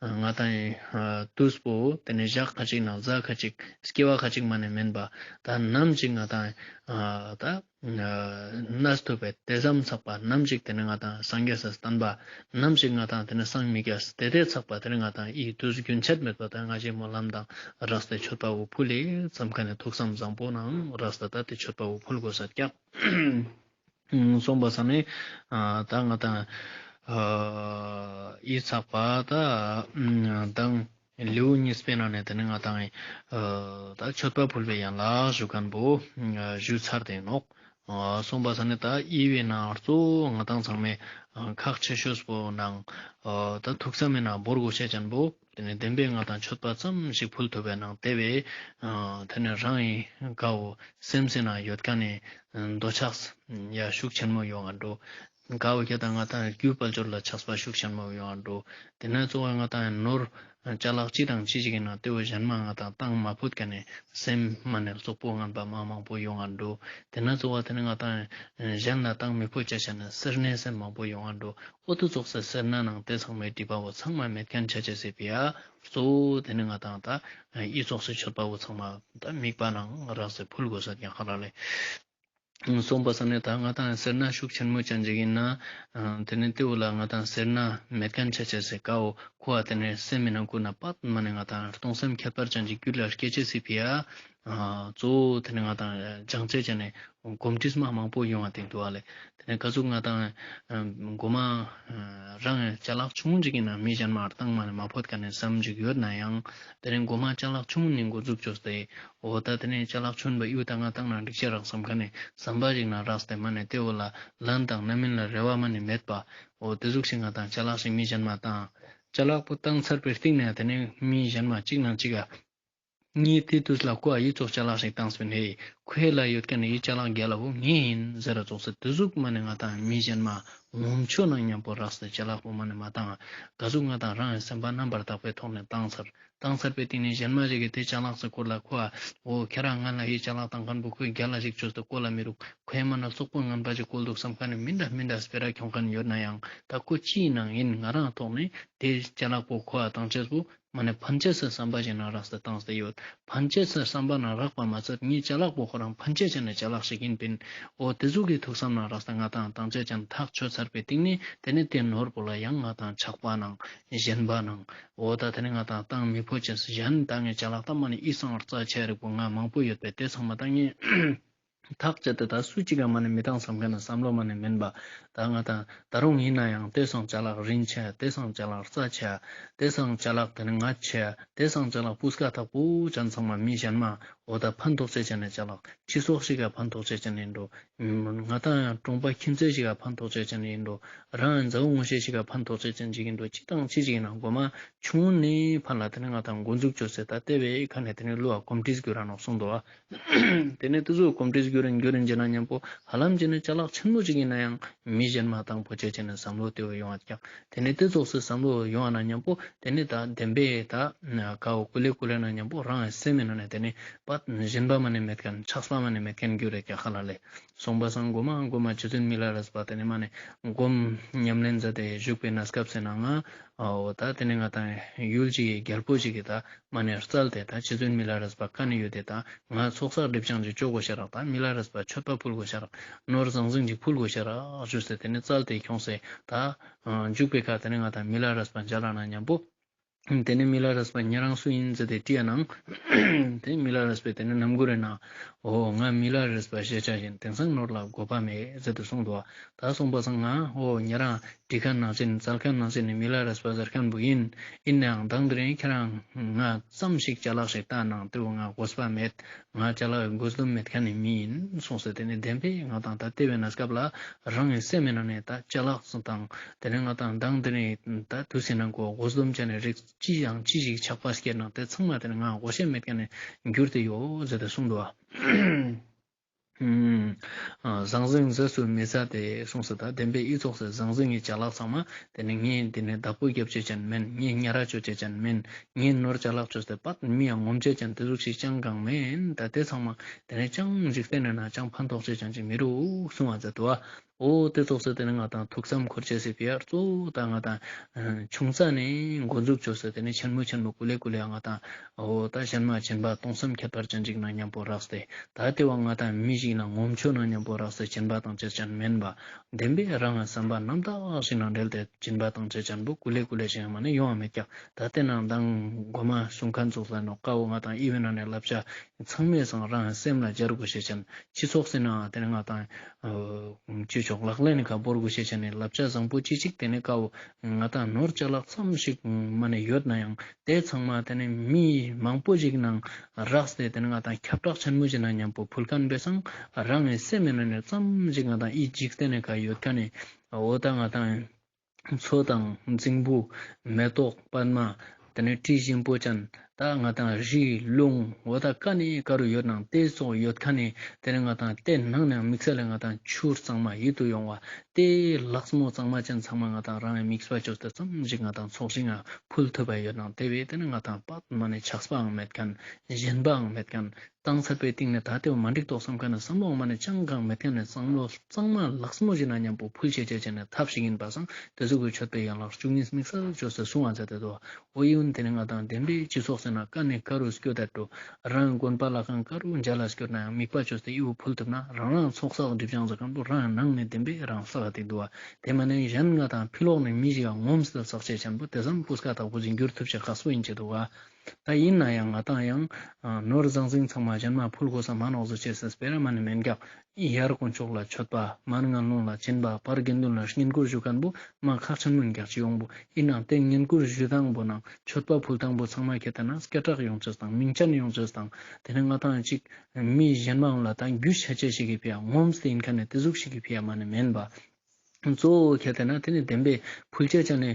ང་དང་ཨ་དུས་པོ་དེ་ནི་ཞག་ཁ་ཅིག་ནང་གཟའ་ཁ་ཅིག་སྐྱེ་བ་ཁ་ཅིག་མ་ནི་མེན་པ་ད་ནམ་ཞིག་ང་དང་ཨ་ད་ཨ་གནས་ཐུབ་པའི་དེ་ཙམ་ཚགས་པ་ནམ་ཞིག་དེ་ནི་ང་དང་སངས་རྒྱས་སི་བསྟན་པ་ནམ་ཞིག་ང་དང་དེ་ནི་སངས་མི་རྒྱས་དེ་དེ་ཚགས་པ་དེ་ནི་ང་དང་ཨི་དུས་རྒྱུན་ཆད་མེད་པ་དང་ང་ཞའི་སྨོན་ལམ་དང་རགས་ཏེ་མཆོད་པ་བོ་ཕུལ་ལེ་ཙམ་མཁན་ནི་ཐུགས་བསམ་བཟང་པོ་ནང་རགས་ཏེ་ད་དེ་མཆོད་པ་བོ་ཕུལ་དགོས་ས་ཀྱག་གསུངས་པ་ས་ནི་ཨ་ད་ང་དང་ཨ་ཨི་ཚགས་པ་ད་ཨ་དང་ལེའུ་གཉིས་པའི་ནང་ནས་དེ་ནི་ང་དང་ཨ་ད་མཆོད་པ་ཕུལ་བའི་ཡན་ལག་ཞུ་མཁན་པོ་ཨ་ཞུ་ཚར་ཏེ་ནོག་གསུངས་པ་ས་ནི་ད་ཨི་བའི་ནང་གཙོ་བོ་ང་དང་ཚང་མས་ཨ་ཁག་ཆེ་ཤོས་པོ་ནང་ཨ་ད་ཐུགས་བསམ་མེ་ནང་བོར་དགོས་ཤེས་ཅན་པོ་དེ་ནི་བདེན་པའི་ང་དང་མཆོད་པ་ཙམ་ཞིག་ཕུལ་ཐུབ་པའི་ནང་དེ་བས་ཨ་དེ་ནི་རང་ཨི་དགའ་བོ་སེམས་སི་ནང་ཡོད་མཁན་ནི་འདོད་ཆགས་ཡ་ཤུགས་ཆེན་མོ་ཡོང་ང་འགྲོ། དགའ་བོ་ཁྱེད་དང་ང་དང་རྒྱུ་དཔལ་འབྱོར་ལ་ཆགས་པ་ཤུགས་ཆེན་མོ་ཡོང་ང་འགྲོ། དེ་ན་གཙོ་བོ་ང་དང་ནོར་ཅ་ལག་ཅི་དང་ཅི་ཞིག་ཡིན་ན་དེ་བོ་གཞན་མ་ང་དང་བཏང་མ་ཕོད་མཁན་ནི་སེམས་མ་ནི་རྩོག་པོ་ངན་པ་མ་མང་པོ་ཡོང་ང་འགྲོ། དེ་ན་གཙོ་བོ་དེ་ནི་ང་དང་གཞན་ལ་བཏང་མི་ཕོད་ཅ་ཆ་ནི་སེར་སྣའི་སེམས་མང་པོ་ཡོང་ང་འགྲོ། འོ་དེ་ཙོགས་སི་སེར་སྣ་ནང་དེ་ཚང་མའི་སྒྲིབ་པ་བོ་ཚང་མ་མེད་མཁན་ཆ་ཅེས་སི་ཕི་ཡ་གཙོ་བོ་དེ་ནི་ང་དང་ད་ཨི་ཙོགས་སི་མཆོད་པ་བོ་ཚང་མ་ད་དམིགས་པ་ནང་རགས་ཏེ་ཕུལ་དགོས་ས་ཀྱང་ཧ་ར་ལེ། གསུངས་པ་ས་ནི་ད་ང་དང་སེར་སྣ་ཤུགས་ཆེན་མོ་ཅན་ཅིག་ཡིན་ན་ཨ་དེ་ནི་དེ་བོ་ལ་ང་དང་སེར་སྣ་མེད་མཁན་ཆ་ཅེས་སི་དགའ་བོ་ཁོ་བ་དེ་ནི་སེམས་མི་ནང་ཀུན་ན་པད་མ་ནི་ང་དང་གཏོང་སེམས་ཁྱད་པར་ཅན་ཅིག་རྒྱུད་ལ་སྐྱེ་ཅེས་སི་ཕི་ཡ་ཨ་གཙོ་བོ་དེ་ནི་ང་དང་སྦྱང་ཚེ་ཅན་ནི་གོམས་འདྲིས་མ་མང་པོ་ཡོང་བ་དེ་འདུག་པ་ལེ། དེ་ནི་ག་ཟུག་ང་དང་ཨ་མགོ་མ་ཨ་རང་ཅ་ལག་ཆུང་ངུ་ཅིག་ཡིན་ན་མི་གཞན་མ་བཏང་མ་ནི་མ་ཕོད་མཁན་ནི་བསམ་ཅིག་ཡོད་ན་ཡང་དེ་ནི་མགོ་མ་ཅ་ལག་ཆུང་ངུ་ནི་འགོ་འཛུགས་བཅོས་ཏེ་འོ་ད་དེ་ནི་ཅ་ལག་ཆུང་བོ་ཡུ་ད་ང་བཏང་ན་འགྲིག་ཅེས་རག་བསམ་མཁན་ནི་བསམ་པ་ཞིག་ན་རགས་ཏེ་མ་ནི་དེ་བོ་ལ་ལན་དང་རྣམ་སྨིན་ལ་རེ་བ་མ་ནི་མེད་པ། འོ་དེ་ཟུག་ཞིག་ང་དང་ཅ་ལག་ཞིག་མི་གཞན་མ་བཏང་། ཅ་ལག་པོ་བཏང་ཚར་བའི་སྟིང་ནས་དེ་ནི་མི་གཞན་མ་གཅིག་ནང་གཅིག་ག་ ངས་དེ་དུས་ལ་ཁོ་ཨ་ཡི་ཙོགས་ཅ་ལག་ཞིག་བཏང་སྤེན་ཧེ། ཁོའི་ལ་ཡོད་མཁན་ནི་ཡི་ཅ་ལག་རྒྱལ་ལ་བོ་ངའི་ཡིན་ཟེར་ར་ཙོགས་སེ་དེ་ཟུག་མ་ནེ་ང་ཏང་མི་གཞན་མ་ངོམ་ཆོ་ནང་མཉམ་པོ་རགས་ཏེ་ཅ་ལག་པོ་མ་ནེ་མ་བཏང་། ག་ཟུག་ང་ཏང་རང་གི་སེམས་པ་རྣམ་པར་དག་པའི་ཐོག་ནས་བཏང་ཚར། བཏང་ཚར་པའི་སྟེང་ནས་གཞན་མ་ཞིག་གིས་དེ་ཅ་ལག་ཟེར་སྐོར་ལ་ཁོ་ཨ་འོ་ཁྱེད་རང་ང་ལ་ཡི་ཅ་ལག་བཏང་མཁན་པོ་ཁོའི་རྒྱལ་ལ་ཞིག་ཆོས་ཏེ་བཀོལ་ལ་མི་རུག། ཁོའི་མ་ན་བཙོག་པོ་ངན་པ་ཅིག་བཀོལ་འདུག་བསམ་མཁན་ནི་མི་འདྲ་མི་འདྲ་སྤེ་ར་ཁྱོང་མཁན་ཡོད་ན་ཡང་ད་ཁོ་ཅི་ཡིན་ནང་ཡིན་ང་རང་ཐོག་ནས་དེ་ཅ་ལག་པོ་ཁོ་ཨ་བཏང་ཅེས་པོ་མ་ནེ་ཕན་ཆད་སི་བསམ་པ་ཞིག་ནང་རགས་ཏེ་བཏང་སྟེ་ཡོད། ཕན་ཆད་སི་བསམ་པ་ནང་རགས་པ་མ་ཚད་ངའི་ཅ་ལག་པོ་ཁོ་རང་ཕན་ཆད་ཅན་ནི་ཅ་ལག་ཞིག་ཡིན་པིན། འོ་དེ་ཟུག་གི་ཐུགས་བསམ་ནང་རགས་ཏེ་ང་ཏང་བཏང་ཅེས་ཅན་ཐག་ཆོད་ཚར་པའི་སྟེང་ནས་དེ་ནས་དེ་ནོར་པོ་ལ་ཡང་ང་ཏང་ཆགས་པ་ནང་ཞེན་པ་ནང་འོ་ད་དེ་ནས་ང་ཏང་བཏང་མི་ཕོད་ཅེས་གཞན་ད་ངའི་ཅ་ལག་ད་མ་ནེ་ཨི་སང་རྩ་ཆེ་རིག་པོ་ང་མང་པོ་ཡོད་པས་དེ་ཚང་མ་ད་ངས་ཐག་བཅད་དེ་ད་སུ་གཅིག་ག་མ་ནེ་མི་བཏང་བསམ་མཁན་ནི་བསམ་བློ་མ་ནེ་མེན་པ། ད་ང་ཏང་ད་རུང་ཡིན་ན་ཡང་དེ་སང་ཅ་ལག་རིན་ཆེ་དེ་སང་ཅ་ལག་རྩ་ཆེ་དེ་སང་ཅ་ལག་དེ་ནི་ང་ཆེ་དེ་སང་ཅ་ལག་སྤུས་ཀ་དག་པོ་ཅན་ཚང་མ་མི་གཞན་མ་འོ་ད་ཕན་ཐོགས་ཅེས་ཅན་ནི་ཅ་ལག་སྤྱི་ཚོགས་ཤིག་ག་ཕན་ཐོགས་ཅེས་ཅན་ཡིན་འགྲོ། ང་ཏང་ཡང་གྲོང་པ་ཁྱིམ་མཚེས་ཤིག་ག་ཕན་ཐོགས་ཅེས་ཅན་ཡིན་འགྲོ། རང་མཛའ་བོ་ངོ་ཤེས་ཤིག་ག་ཕན་ཐོགས་ཅེས་ཅན་ཅིག་ཡིན་འགྲོ། ཅི་དང་ཅི་ཞིག་ཡིན་ན་མགོ་མ་ཆུང་ངུ་ནས་ཕན་ལ་དེ་ནི་ང་ཏང་འགོ་འཛུགས་བཅོས་སེ་ད་དེ་བས་ཁ་ནས་དེ་ནི་བློ་བ་གོམས་འདྲིས་རྒྱུ་ར་ནོག་གསུངས་འདུག་བ། དེ་ནས་དེ་ཚོ་གོམས་འདྲིས་རྒྱུ་རིན་རྒྱུ་རིན་ཅི་ན་མཉམ་པོ་ཧ་ལམ་ཅི་ནས་ཅ་ལག་ཆེན་མོ་ཅིག་ཡིན་ན་ཡང་མི་གཞན་མ་བཏང་ཕོད་ཅེས་ཅི་ནས་བསམ་བློ་དེ་བོ་ཡོང་བ་ཀྱང་དེ་ནས་དེ་ཚོགས་སུ་བསམ་བློ་ཡོང་བ་ན་མཉམ་པོ་དེ་ནས་ད་བདེན་པས་ད་ཀ་བོ་ཀུ་ལེ་ཀུ་ལེ་ན་མཉམ་པོ་རང་གི་སེམས་ཡིན་ན་ནས་དེ་ནས་པ་གཞན་པ་མ་ནས་མེད་མཁན་ཆགས་པ་མ་ནས་མེད་མཁན་རྒྱུ་རེད་ཀྱང་ཧ་ལ་ལས་སོང་པ་སང་མགོ་མ་མགོ་མ་རྗེ་བཙུན་མི་ལ་རས་པ་དེ་ནས་མ་ནས་སྒོམ་ཉམས་ལེན་མཛད་དེ་བཞུགས་པའི་གནས་སྐབས་སེ་ན་ང་འོ་ད་དེ་ནས་ང་དང་ཡུལ་གཅིག་གི་རྒྱལ་པོ་ཞིག་གི་ད་མ་ནས་རྩལ་དེ་ད་རྗེ་བཙུན་མི་ལ་རས་པ་ཀ་ནས་ཡོད་དེ་ད་ང་ཚོགས་བསགས་སྒྲིབ་སྦྱང་ཅིག་བཅོ་དགོས་ཤ་རག་ད་མི་ལ་རས་པ་མཆོད་པ་ཕུལ་དགོས་ཤ་རག་ནོར་ཟང་ཟིང་ཅིག་ཕུལ་དགོས་ཤ་རག་ཞུས་ཏེ་དེ་ནས་རྩལ་དེ་ཁྱོངས་སེ་ད་འཇུག་པའི་ཁ་དེ་ནས་ང་དང་མི་ལ་རས་པ་མཇལ་ལ་ན་མཉམ་པོ། དེ་ནས་མི་ལ་རས་པ་ཉེ་རང་སུ་ཡིན་ཟེར་ཏེ་དྲིས་ཡ་ནང་། དེ་མི་ལ་རས་པས་དེ་ནས་ནམ་གུ་རེ་ན། འོ་ང་མི་ལ་རས་པ་ཞེས་བྱ་ཡིན་དེང་སང་ནོར་ལ་དགོས་པ་མེད་ཟེར་ཏེ་གསུངས་འདུག་ད་གསུངས་པ་སང་ང་འོ་ཉེ་རང་དྲི་ཁ་ནང་བཞིན་རྩལ་ཁ་ནང་བཞིན་ནི་མི་ལ་རས་པ་ཟེར་མཁན་བུ་ཡིན། ཡིན་ནའང་དང་དེ་རིང་ཁྱེད་རང་ང་ཙམ་ཞིག་ཅ་ལག་ཞིག་བཏང་ནང་དེ་བོ་ང་དགོས་པ་མེད། ང་ཅ་ལག་དགོས་འདུན་མེད་མཁན་ནི་མི་ཡིན་གསུངས་སེ་དེ་ནས་བདེན་པས་ང་དང་ད་ལྟེ་བའི་གནས་སྐབས་ལ་རང་གི་སེམས་མི་ནང་ནས་ད་ཅ་ལག་ཙམ་དང་དེ་ནས་ང་དང་དང་དེ་ནས་ད་དུས་སེ་ནང་གོ་དགོས་འདུན་ཅན་ནི་རིགས་ཅི་ཡང་ཅི་ཞིག་ཆགས་པ་སྐྱེད་ནང་དེ་ཚང་མ་དེ་ནས་ང་དགོས་ཤེས་མེད་མཁན་ནི་འགྱུར་ཏེ་ཡོད་ཟེར་ཏེ་གསུངས་འདུག་བ། ཟང་ཟིང་རྫས་སུ་མི་ཟ་སྟེ་གསུངས་སེ་ད་བདེན་པས་ཨི་ཙོགས་སེ་ཟང་ཟིང་གི་ཅ་ལག་ཚང་མ་དེ་ནས་ངས་དེ་ནས་བདག་པོ་རྒྱབ་ཅེས་ཅན་མིན། ངས་ཉ་ར་ཅོ་ཅེས་ཅན་མིན། ངས་ནོར་ཅ་ལག་ཅོས་ཏེ་པད་མི་ཡང་ངོམ་ཅེས་ཅན་དེ་ཟུག་ཞིག་ཅང་གང་མེན། ད་དེ་ཚང་མ་དེ་ནས་ཅང་འཇིག་རྟེན་ན་ཅང་ཕན་ཐོགས་ཅེས་ཅན་ཅིག་མི་རུག་གསུང་བ་མཛད་དོ། འོ་དེ་ཙོགས་སེ་དེ་ནས་ང་དང་ཐུགས་བསམ་འཁོར་ཅེས་སི་ཕི་ཡར་གཙོ་བོ་ད་ང་དང་ཆུང་ཙ་ནས་འགོ་འཛུགས་ཅོས་སེ་དེ་ནས་ཆེན་མོ་ཆེན་མོ་ཀུ་ལེ་ཀུ་ལེ་ང་དང་འོ་ད་གཞན་མ་སྦྱིན་པ་གཏོང་སེམས་ཁྱད་པར་ཅན་ཅིག་ན་མཉམ་པོ་རགས་ཏེ་ད་དེ་བ་ང་དང་མི་ཞིག་ན་ངོམ་ཆོ་ན་མཉམ་པོ་རགས་ཏེ་སྦྱིན་པ་བཏང་ཅེས་ཅན་མེན་པ། བདེན་པའི་རང་གི་བསམ་པ་རྣམ་དག་ཞིག་ནང་འབྲེལ་ཏེ་སྦྱིན་པ་བཏང་ཅེས་ཅན་པོ་ཀུ་ལེ་ཀུ་ལེ་ཞིག་མ་ནས་ཡོང་བ་མེད་ཀྱག་ད་དེ་ནང་དང་མགོ་མ་གསུང་མཁན་ཚོགས་ལ་ནོ་ཀ་བོ་ང་དང་ཨི་བེ་ན་ནས་བསླབ་བྱ་ཚང་མའི་སང་རང་སེམས་ལ་སྦྱར་དགོས་ཤེས་ཅན་སྤྱི་ཚོགས་ཟེར་ན་དེ་ནས་ང་དང་སྤྱི་ཚོགས་ལག་ལེན་ཁ་བོར་དགོས་ཤེས་ཅན་ནས་བསླབ་བྱ་བཟང་པོ་ཅི་ཅིག་དེ་ནས་ཀ་བོ་ང་དང་ནོར་ཅ་ལག་ཙམ་ཞིག་མ་ནས་ཡོད་ན་ཡང་དེ་ཚང་མ་དེ་ནས་མི་མང་པོ་ཞིག་ནང་རགས་ཏེ་དེ་ནས་ང་དང་ཁྱབ་བསྒྲགས་ཆེན་མོ་ཞིག་ན་མཉམ་པོ་ཕུལ་མཁན་པའི་སང་རང་གི་སེམས་ནང་ནས་ཙམ་ཞིག་ང་དང་ཨི་འཇིག་རྟེན་ནས་ཁ་ཡོད་མཁན་ནས་འོ་ད་ང་དང་མཚོ་དང་རྫིང་བུ་མེ་ཏོག་པདྨ་དེ་ནས་དྲི་ཞིམ་པོ་ཅན་ད་ང་དང་རི་ལུང་འོ་ད་ཀ་ནས་ཀ་རུ་ཡོད་ནང་དེ་སོགས་ཡོད་མཁན་ནས་དེ་ནས་ང་དང་དེ་ནང་ནས་དམིགས་བསལ་ལ་ང་དང་ཆུ་གཙང་མ་ཡིད་དུ་འོང་བ་དེ་ལགས་མོ་གཙང་མ་ཅན་ཚང་མ་ང་དང་རང་གི་དམིགས་པ་ཅོས་ཏེ་ཙམ་ཞིག་ང་དང་ཚོགས་ཞིང་ང་ཕུལ་ཐུབ་པ་ཡོད་ནང་དེ་བས་དེ་ནས་ང་དང་པད་མ་ནས་ཆགས་པའང་མེད་མཁན་ཞེན་པའང་མེད་མཁན་བཏང་ཚར་པའི་སྟེང་ནས་ད་ལྟའི་མ་འགྲིག་ཏོག་བསམ་མཁན་ནི་བསམ་བློ་མ་ནས་ཅང་གང་མེད་མཁན་ནི་བསམ་བློ་གཙང་མ་ལགས་མོ་ཞིག་ན་མཉམ་པོ་ཕུལ་ཤེས་བྱེད་ཅན་ནི་ཐབས་ཤིག་ཡིན་པ་སང་དེ་ཟུག་གི་མཆོད་པའི་ཡན་ལག་བཅུ་གཉིས་དམིགས་བསལ་ཅོས་ཏེ་གསུང་བ་མཛད་དེ་དོ། འོ་ཡིན་དེ་ནི་ང་དང་བདེན་པའི་སྤྱི་ཚོགས་ཟེར་ན་ཀ་ནས་ཀ་རུ་སྐྱོད་དེ་འགྲོ། རང་དགོན་པ་ལ་ཁང་ཀ་རུ་མཇལ་ལ་སྐྱོད་ན་ཡང་དམིགས་པ་ཅོས་ཏེ་ཨི་བོ་ཕུལ་ཐུབ་ན་རང་རང་ཚོགས་བསགས་སྒྲིབ་སྦྱང་ཟེར་མཁན་པོ་རང་ནང་ནས་བདེན་པའི་རང་བསགས་ཏེ་འདུག་བ། དེ་མ་ནས་གཞན་ང་དང་ཕི་ལོག་ནས་མི་ཞིག་ཡང་ངོམས་སུ་བསགས་བྱེད་ཅན་པོ་དེ་ཙམ་སྤུས་ཀ་དག་པོ་ཞིག་འགྱུར་ཐུབ་ཤེས་ཁག་པོ་ཡིན་ཆེད་དུ་བ། ད་ཡིན་ན་ཡང་ང་དང་ཡང་ནོར་ཟང་ཟིང་ཚང་མ་གཞན་མ་ཕུལ་དགོས་ས་མ་ནོག་ཟེར་ཅེས་སྤེ་ར་མ་ནི་མེན་རྒྱག་ཡར་དཀོན་མཆོག་ལ་མཆོད་པ་མར་ངན་སློང་ལ་སྦྱིན་པ་བར་དགེ་འདུན་ལ་བསྙེན་བཀུར་ཞུ་མཁན་པོ་མ་ཁག་ཆེན་མོ་ཡིན་རྒྱག་ཅི་ཡོང་པོ་ཡིན་ནང་དེ་བསྙེན་བཀུར་ཞུ་སྟངས་པོ་ནང་མཆོད་པ་ཕུལ་སྟངས་པོ་ཚང་མ་ཁྱེད་ལྟ་ན་སྐད་གྲགས་ཡོང་ཅེས་དང་མིང་ཅན་ཡོང་ཅེས་དང་དེ་ནས་ང་དང་ཅིག་མི་གཞན་མའང་ལ་དང་རྒྱུ་ཆ་ཅེས་ཤིག་གི་ཕི་ཡ་ངོམས་ཏེ་ཡིན་མཁན་ནི་དེ་ཟུག་ཤིག་གི་ཕི་ཡ་མ་ནི་མེན་པ། གཙོ་བོ་ཁྱེར་ཏེ་ན་དེ་ནི་བདེན་པའི་ཕུལ་ཆ་ཅན་ནི་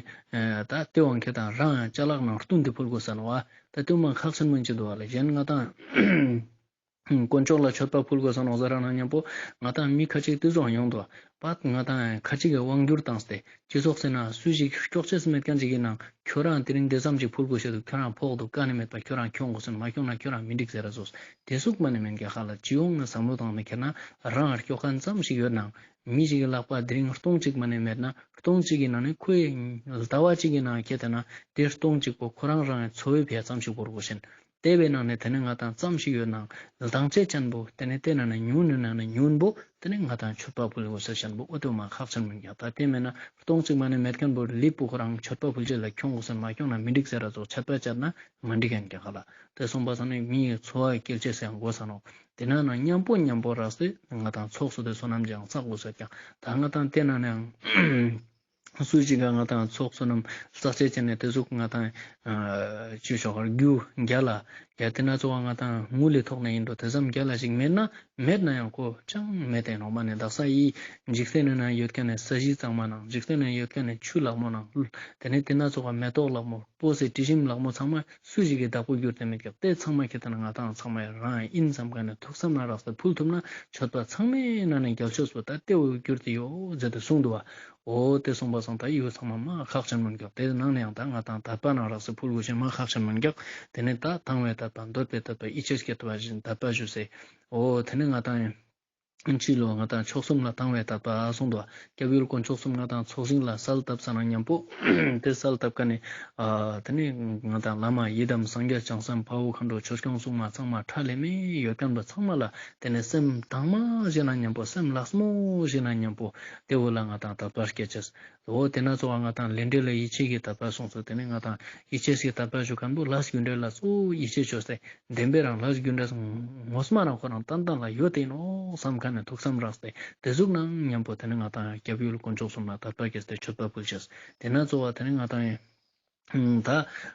ད་དེ་བོ་ཁྱེར་ཏེ་རང་ཅ་ལག་ནང་བསྟུན་ཏེ་ཕུལ་དགོས་ས་ནོག་བ། ད་དེ་མ་ཁག་ཆེན་མོ་ཅིག་འདུག་བ་ལེ། གཞན་ང་ཏང་དཀོན་མཆོག་ལ་མཆོད་པ་ཕུལ་དགོས་ས་ནོག་ཟེར་ར་ན་མཉམ་པོ་ང་ཏང་མི་ཁ་ཅིག་དེ་ཙོགས་ཡོང་འདུག་བ། ང་ཏང་ཁ་ཅིག་གི་དབང་བསྒྱུར་བཏང་སྟེ་སྤྱི་ཚོགས་ཟེར་ན་སུ་ཞིག་སྐྱོག་ཅེས་མེད་མཁན་ཅིག་གི་ནང་ཁྱོད་རང་དེ་རིང་དེ་ཙམ་ཅིག་ཕུལ་དགོས་ཤེས་འདུག་ཁྱོད་རང་ཕོག་འདུག་ཀ་ནི་མེད་པ། ཁྱོད་རང་ཁྱོང་དགོས་ས་ནོག་མ་ཁྱོང་ན་ཁྱོད་རང་མི་འགྲིག་ཟེར་ར་ཙོགས་དེ་ཟུག་མ་ནི་མེན་ཀྱག་ཧ་ལ། སྤྱི་ཡོངས་ནས་བསམ་བློ་བཏང་ནས་ཁྱེར་ན་རང་སྐྱོག་མཁན་ཙམ་ཞིག་ཡོད་ནའང་མི་ཞིག་གི་ལག་པ་དེ་རིང་སྟོང་གཅིག་མ་ནི་མེད་ན་སྟོང་གཅིག་གི་ནང་ནས་ཁོའི་ཟླ་བ་གཅིག་གི་ནང་ཁྱེར་ཏེ་ན་དེ་སྟོང་གཅིག་པོ་ཁོ་རང་རང་གི་འཚོ་བའི་ཕིའ་ཙམ་ཞིག་བོར་དགོས་ཤེས། དེ་བས་ནང་ནས་དེ་ནི་ང་ཏང་ཙམ་ཞིག་ཡོད་ནའང་ལྡང་ཆ་ཅན་པོ་དེ་ནི་དེ་ནང་ནས་ཉུང་ནི་ནང་ནས་ཉུང་པོ་དེ་ནི་ང་ཏང་མཆོད་པ་ཕུལ་དགོས་ས་ཅན་པོ་འོ་དེ་མ་ཁག་ཆེན་མོ་ཡིན་ཀྱག་ད་དེ་མེད་ན་སྟོང་གཅིག་མ་ནི་མེད་མཁན་པོ་ལེབ་པོ་ཁོ་རང་མཆོད་པ་ཕུལ་ཆ་ལ་ཁྱོང་དགོས་ས་མ་ཁྱོང་ན་མི་འགྲིག་ཟེར་ར་ཙོགས་ཆད་པ་བཅད་ན་མ་འགྲིག་ཡིན་ཀྱག་ཧ་ལ། དེ་སོང་པ་སང་ནི་མིའི་འཚོ་བ་སྐྱེལ་ཆ་ཟེར་ཡང་དགོས་ས་ནོག་དེ་ན་ན་མཉམ་པོ་མཉམ་པོ་རགས་ཏེ་ང་ཏང་ཚོགས་སུ་དེ་བསོད་ནམས་ཀྱང་བསགས་དགོས་ས་ཀྱག་ད་ང་ཏང་དེ་ན་ནའང་སུ་ཞིག་ག་ང་ཏང་ཚོགས་བསོད་ནམས་བསགས་ཆ་ཅན་ནི་དེ་ཟུག་ང་ཏང་ཅི་ཞོག་རྒྱུ་རྒྱ་ལ་ཡ་དེ་ན་ཚོགས་ང་ཏང་དངུལ་ལི་ཐོག་ནས་ཡིན་འགྲོ་དེ་ཙམ་རྒྱ་ལ་ཞིག་མེད་ན་མེད་ན་ཡང་ཁོ་ཅང་མེད་དེ་ནོག་མ་ནི་དག་ས་ཡི་འཇིག་རྟེན་ནི་ན་ཡོད་མཁན་ནི་ས་གཞི་གཙང་མ་ནང་འཇིག་རྟེན་ནི་ཡོད་མཁན་ནི་ཆུ་ལག་མོ་ནང་དེ་ནི་དེ་ན་ཚོགས་མེ་ཏོག་ལག་མོ་སྤོས་སི་དྲི་ཞིམ་ལག་མོ་ཚང་མ་སུ་ཞིག་གི་བདག་པོ་གྱུར་ཏེ་མེད་ཀྱག་དེ་ཚང་མ་ཁྱེར་ཏེ་ན་ང་ཏང་ཚང་མ་རང་ཡིན་བསམ་མཁན་ནི་ཐུགས་བསམ་ན་རགས་ཏེ་ཕུལ་ཐུབ་ན་མཆོད་པ་ཚང་མའི་ནང་ནས་རྒྱལ་མཆོག་པོ་ད་དེ་བོ་གྱུར་ཏེ་ཡོད་ཟེར་ཏེ་གསུངས་འདུག་བ། འོ་དེ་གསུངས་པ་སང་ད་ཡོད་ཚང་མ་མ་ཁག་ཆེན་མོ་ཀྱག་དེ་ནང་ནས་ཡང་ད་ང་ཏང་དད་པ་ན་རགས་ཏེ་ཕུལ་དགོས་ཤེས་མ་ཁག་ཆེན་མོ་ཀྱག་དེ་ནས་ད་དང་བའི་དད་པ་འདོད་པའི་དད་པ་ཡིད་ཆེས་ཀྱི་དད་པ་བཞིན་དད་པ་ཞུ་སེ། འོ་དེ་ནས་ང་ཏང་ཡིན། ཕྱི་ལོ་ང་ཏང་མཆོག་གསུམ་ལ་དང་བའི་དད་པ་གསུངས་འདུག་སྐྱབས་ཡུལ་དཀོན་མཆོག་གསུམ་ང་ཏང་ཚོགས་ཞིང་ལ་གསལ་བཏབ་ས་ན་མཉམ་པོ་དེ་གསལ་བཏབ་ཀ་ནི་ཨ་དེ་ནི་ང་ཏང་བླ་མ་ཡི་དམ་སངས་རྒྱས་བྱང་སེམས་དཔའ་བོ་མཁའ་འགྲོ་ཆོས་སྐྱོང་སྲུང་མ་ཚང་མ་ཁྲ་ལམ་མེ་ཡོད་མཁན་པོ་ཚང་མ་ལ་དེ་ནི་སེམས་དྭངས་མ་ཞིག་ན་མཉམ་པོ་སེམས་ལྷག་མོ་ཞིག་ན་མཉམ་པོ་དེ་བོ་ལ་ང་ཏང་དད་པ་སྐྱེ་ཅེས། འོ་དེ་ན་ཚོགས་ང་ཏང་ལས་འབྲས་ལ་ཡིད་ཆེས་ཀྱི་དད་པ་གསུངས་སོ། དེ་ནི་ང་ཏང་ཡིད་ཆེས་ཀྱི་དད་པ་ཞུ་མཁན་པོ་ལས་རྒྱུ་འབྲས་ལ་གཙོ་བོ་ཡིད་ཆེས་བཅོས་ཏེ་བདེན་པའི་རང་ལས་རྒྱུ་འབྲས་ངོ་མ་རང་ཁོ་རང་ཏན་ཏན་ལ་ཡོད་དེ་ཡིན་ནོག་བསམ་མཁན་ནི་ཐུགས་བསམ་རགས་ཏེ་དེ་ཟུག་ནང་མཉམ་པོ་དེ་ནི་ང་ཏང་སྐྱབས་ཡུལ་དཀོན་མཆོག་གསུམ་ལ་དད་པ་སྐྱེས་ཏེ་མཆོད་པ་ཕུལ་ཅེས། དེ་ན་གཙོ་བོ་དེ་ནི་ང་ཏང་ཡིན་ད་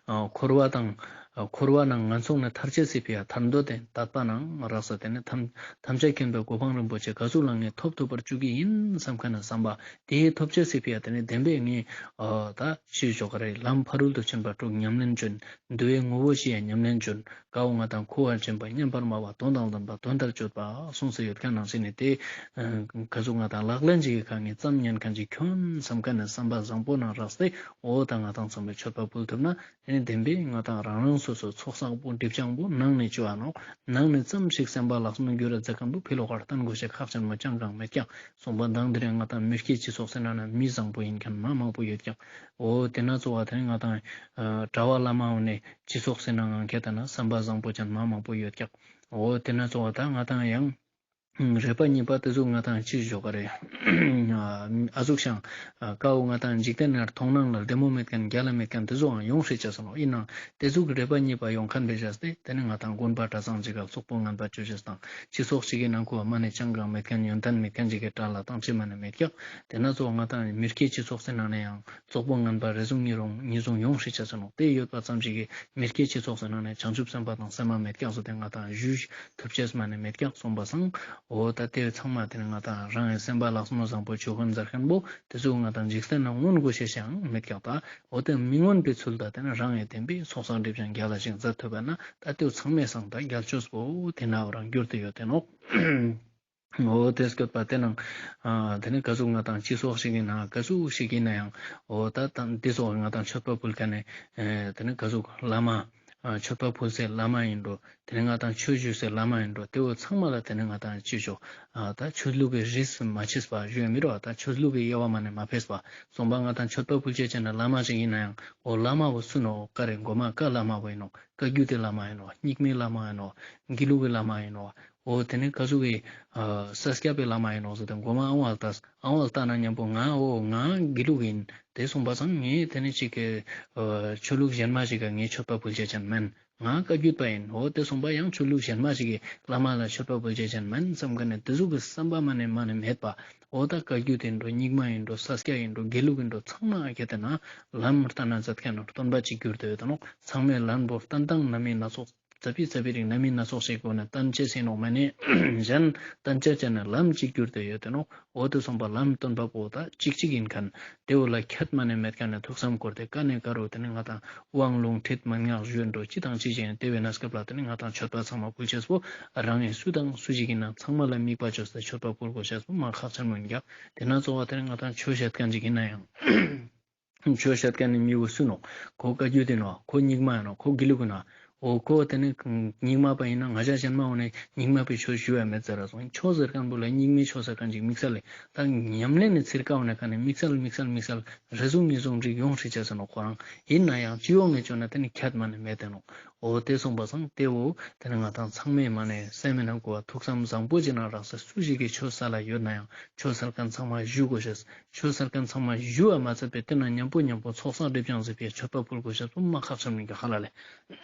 འཁོར་བ་དང་འཁོར་བ་ནང་ངན་སོང་ནས་ཐར་ཅེས་སི་ཕི་ཡ་ཐར་འདོད་དེ་དད་པ་ནང་རགས་ཏེ་དེ་ནི་ཐམས་ཐམས་ཅད་མཁྱེན་པའི་གོ་འཕང་རིན་པོ་ཆེ་ག་ཟུག་ལ་ངས་ཐོབ་ཐུབ་པར་བཅུག་གི་ཡིན་བསམ་མཁན་ནི་བསམ་པ། དེའི་ཐོབ་ཅེས་སི་ཕི་ཡ་དེ་ནི་བདེན་པའི་ངས་ཨ་ད་ཤེས་ཞོག་ག་རེ་ལམ་ཕ་རོལ་ཏུ་ཕྱིན་པ་དྲུག་ཉམས་ལེན་བྱོན། འདུལ་བའི་ངོ་བོ་བཞི་ཡ་ཉམས་ལེན་བྱོན། ཀ་བོ་ང་ཏང་ཁུ་བ་འབྱིན་པ་མཉམ་པར་སྨྲ་བ་དོན་དང་ལྡན་པ་དོན་མཐར་གཅོད་པ་གསུངས་སེ་ཡོད་མཁན་ནང་བཞིན་ནི་དེ་ཨ་ག་ཟུག་ང་ཏང་ལག་ལེན་ཅིག་གི་ཁ་ངས་ཙམ་ཉན་མཁན་ཅིག་ཁྱོན་བསམ་མཁན་ནི་བསམ་པ་བཟང་པོ་ནང་རགས་ཏེ་འོ་ད་ང་ཏང་ཚང་མས་མཆོད་པ་ཕུལ་ཐུབ་ན། དེ་ནི་བདེན་པའི་ང་ཏང་རང་རང་སོ་སོ་ཚོགས་བསགས་པོ་སྒྲིབ་སྦྱང་པོ་ནང་ནས་བཅོ་བ་ནོག་ནང་ནས་ཙམ་ཞིག་སེམས་པ་ལྷག་མོ་འགྱུར་ར་མཛད་མཁན་པོ་ཕི་ལོགས་ཀར་བསྟན་དགོས་ཤེས་ཁག་ཆེན་མོ་ཅང་གང་མེད་ཀྱག་གསུངས་པ་དང་དེ་རིང་ང་ཏང་མི་སྐྱའི་སྤྱི་ཚོགས་ཟེར་ན་ན་མི་བཟང་པོ་ཡིན་མཁན་མ་མང་པོ་ཡོད་ཀྱག་འོ་དེ་ན་གཙོ་བོ་དེ་ནི་ང་ཏང་ཨ་གྲྭ་བ་བླ་མ་འོ་ནས་སྤྱི་ཚོགས་ཟེར་ན་ང་ཁྱེད་ལྟ་ན་བསམ་པ་བཟང་པོ་ཅན་མ་མང་པོ་ཡོད་ཀྱག་འོ་དེ་ན་གཙོ་བོ་ད་ང་ཏང་ཡང་རེ་བ་གཉིས་པ་དེ་ཟུག་ང་ཏང་ཅི་ཞོག་ག་རེ། ཨ་ཟུག་ཤང་། ཀ་བོ་ང་ཏང་འཇིག་རྟེན་ནང་མཐོང་སྣང་ལ་བདེ་མོ་མེད་མཁན་རྒྱལ་ལ་མེད་མཁན་དེ་ཟུག་ཡང་ཡོང་སྲིད་ཅེས་སོང་ཡིན་ནང་དེ་ཟུག་རེ་བ་གཉིས་པ་ཡོང་མཁན་བེ་བྱས་ཏེ་དེ་ནི་ང་ཏང་དགོན་པ་གྲྭ་ཚང་ཅིག་ག་བཙོག་པོ་ངན་པ་བཅོ་ཅེས་དང་སྤྱི་ཚོགས་ཅིག་གི་ནང་ཁུ་བ་མ་ནས་ཅང་གང་མེད་མཁན་ཡོན་ཏན་མེད་མཁན་ཅིག་གི་གྲལ་ལ་བཏང་ཅེས་མ་ནས་མེད་ཀྱག་དེ་ན་གཙོ་བོ་ང་ཏང་མི་སྐྱའི་སྤྱི་ཚོགས་ཟེར་ནང་ནས་ཡང་བཙོག་པོ་ངན་པ་རེ་ཟུང་གཉིས་རུང་གཉིས་ཟུང་ཡོང་སྲིད་ཅེས་སོང་དེ་ཡོད་པ་ཙམ་ཞིག་གི་མི་སྐྱའི་སྤྱི་ཚོགས་ཟེར་ནང་ནས་བྱང་ཆུབ་སེམས་དཔའ་དང་སེམས་མ་མེད་ཀྱག་སོ་དེ་ང་ཏང་ཞུ་ཐུབ་ཅེས་མ་ནས་མེད་ཀྱག་གསུངས་པ་སང་། འོ་ད་དེ་ཚང་མ་དེ་ནི་ང་ཏང་རང་གི་སེམས་པ་ལྷག་མོ་བཟང་པོ་བཅོ་མཁན་མཛད་མཁན་པོ་དེ་ཚོ་ང་ཏང་འཇིག་རྟེན་ན་མངོན་དགོས་ཤེས་ཤིག་མེད་ཀྱག་ད་འོ་དེ་མི་མངོན་པའི་ཚུལ་ད་དེ་ནི་རང་གི་བདེན་པའི་ཚོགས་བསགས་སྒྲིབ་སྦྱང་རྒྱལ་ལ་ཞིག་མཛད་ཐུབ་པ་ན་ད་དེ་ཚང་མའི་སང་ད་རྒྱལ་མཆོག་པོ་དེ་ན་རང་འགྱུར་དེ་ཡོད་དེ་ནོག་འོ་དེ་སྐྱོད་པ་དེ་ནང་ཨ་དེ་ནི་ག་ཟུག་ང་ཏང་སྤྱི་ཚོགས་ཤིག་ཡིན་ན་ག་ཟུག་ཞིག་ཡིན་ན་ཡང་འོ་ད་དང་དེ་ཚོ་ང་ཏང་མཆོད་པ་ཕུལ་མཁན་ནི་ཨ་དེ་ནི་ག་ཟུག་བླ་མ་ཨ་མཆོད་པ་ཕུལ་སའི་བླ་མ་ཡིན་འགྲོ། དེ་ནི་ང་ཏང་ཆོས་ཞུ་སའི་བླ་མ་ཡིན་འགྲོ། དེ་བོ་ཚང་མ་ལ་དེ་ནི་ང་ཏང་ཅི་ཞོག་ཨ་ད་ཆོས་ལུགས་ཀྱི་རིས་མ་ཕྱེས་པ་ཞུ་ཡ་མི་རོ། ཨ་ད་ཆོས་ལུགས་ཀྱི་དབྱེ་བ་མ་ནས་མ་ཕེས་པ་གསུངས་པ་ང་ཏང་མཆོད་པ་ཕུལ་ཅེས་ཅན་ན་བླ་མ་ཞིག་ཡིན་ན་ཡང་འོ་བླ་མ་བོ་སུ་ནོག་ཀ་རེ་མགོ་མ་ཀ་བླ་མ་བོ་ཡིན་ནོག་བཀའ་བརྒྱུད་དེ་བླ་མ་ཡིན་ནོག་རྙིང་མའི་བླ་མ་ཡིན་ནོག་དགེ་ལུགས་ཀྱི་བླ་མ་ཡིན་ནོག་འོ་དེ་ནི་ག་ཟུག་གི་ཨ་ས་སྐྱ་པའི་བླ་མ་ཡིན་ནོག་ཟེར་ཏེ་མགོ་མ་ཨང་བ་ལྟ་ཨང་བ་ལྟ་ན་མཉམ་པོ་ང་འོ་ང་དགེ་ལུགས་ཡིན་དེ་གསུངས་པ་སང་ངས་དེ་ནི་ཅིག་གི་ཨ་ཆོས་ལུགས་གཞན་མ་ཞིག་ག་ངས་མཆོད་པ་ཕུལ་ཅེས་ཅན་མིན། ང་བཀའ་བརྒྱུད་པ་ཡིན། འོ་དེ་གསུངས་པ་ཡང་ཆོས་ལུགས་གཞན་མ་ཞིག་གི་བླ་མ་ལ་མཆོད་པ་ཕུལ་ཅེས་ཅན་མིན་བསམ་མཁན་ནི་དེ་ཟུག་གི་བསམ་པ་མ་ནས་མ་ནས་མེད་པ། འོ་ད་བཀའ་བརྒྱུད་ཡིན་འགྲོ། རྙིང་མ་ཡིན་འགྲོ། ས་སྐྱ་ཡིན་འགྲོ། དགེ་ལུགས་ཡིན་འགྲོ། ཚང་མ་ཁྱེད་དེ་ན་ལམ་ལྟ་ན་མཛད་མཁན་ནི་སྟོན་པ་གཅིག་གྱུར་དུ་ཡོད་དོ་ནོག་ཚང་མས་ལན་པོ་བསྟན་སྟངས་རྣམ་སྨིན་སྣ་ཚོགས་ ཙ་པིག་ཙ་པིག་རིག་རྣམ་སྨིན་སྣ་ཚོགས་ཤིག་གི་སྒོ་ནས་བརྟན་ཅེས་ཡིན་ནོག་མ་ནེ་གཞན་བརྟན་ཅེས་ཅན་ནི་ལམ་གཅིག་གྱུར་ཏེ་ཡོད་དེ་ནོག། འོ་དེ་སོང་པ་ལམ་སྟོན་པ་པོ་ད་གཅིག་གཅིག་ཡིན་ཁན་དེ་བོ་ལ་ཁྱད་མ་ནེ་མེད་ཁན་ནི་ཐུགས་བསམ་བསྐོར་ཏེ་ཀ་ནེ་ཀ་རུ་དེ་ནི་ང་དང་དབང་ལུང་ཁྲིད་མན་ངག་ཞུ་འགྲོ་ཅི་དང་ཅི་བྱེད་དེ་བས་ན་སྐབས་ལ་དེ་ནི་ང་དང་མཆོད་པ་ཚང་མ་ཕུལ་ཅེས་པོ་རང་ངི་སུ་དང་སུ་ཞིག་ཡིན་ན་ཚང་མ་ལ་དམིགས་པ་བཅོས་ཏེ་མཆོད་པ་ཕུལ་དགོས་ཤེས་པོ་མ་ཁག་ཆེན་མོ་ཡིན་ཀྱག། དེ་ན་གཙོ་བོ་དེ་ནི་ང་དང་ཆོས་བཤད་ཁན་ཅིག་ཡིན་ན་ཡང་ཆོས་བཤད་ཁན་ནི་མི་བོ་སུ་ནོག། ཁོ་བཀའ་བརྒྱུད་དེ་ནོག། ཁོ་རྙིང་མ་ཡིན་ནོག། ཁོ་དགེ་ལུགས་ཡིན་ནོག། འོ་ཁོ་དེ་ནི་རྙིང་མ་པ་ཡིན་ན་ང་ཞ་གཞན་མ་འོ་ནི་རྙིང་མ་པའི་ཆོས་ཞུ་ཡ་མེད་ཟེར་ར་སོང་། ཆོས་ཟེར་ཁན་བོ་ལ་རྙིང་མའི་ཆོས་ཟེར་ཁན་ཅིག་དམིགས་བསལ་ལེ། ད་ཉམས་ལེན་ནི་ཚིར་ཀ་འོ་ནི་ཁ་ནི་དམིགས་བསལ་དམིགས་བསལ་དམིགས་བསལ་རེ་ཟུང་ཉེ་ཟུང་རིག་ཡོང་ཧྲི་ཆ་ཟེར་ནོག་ཁོ་རང་། ཡིན་ན་ཡང་སྤྱི་ཡོངས་ནས་བཅོས་ན་དེ་ནི་ཁྱད་མ་ནེ་མེད་དེ་ནོག། འོ་དེ་སོང་པ་སང་དེ་བོ་དེ་ནི་ང་དང་ཚང་མས་མ་ནེ་སེམས་ནང་གོ་བ་ཐུགས་བསམ་བཟང་པོ་ཅིག་ནང་རག་ས་སུ་ཞིག་གི་ཆོས་སལ་ལ་ཡོད་ན་ཡང་ཆོས་སལ་ཁན་ཚང་མ་ཞུ་དགོས་ཤེས། ཆོས་སལ་ཁན་ཚང་མ་ཞུ་བ་མ་ཚད་པའི་དེ་ན་མཉམ་པོ་མཉམ་པོ་ཚོགས་བསགས་སྒྲིབ་སྦྱང་ཟེར་བའི་མཆོད་པ་ཕུལ་དགོས་ཤེས་པོ་མ་ཁག་ཆེན་མོ་ཡིན་ཀྱག་ཧ་ལ་ལེ།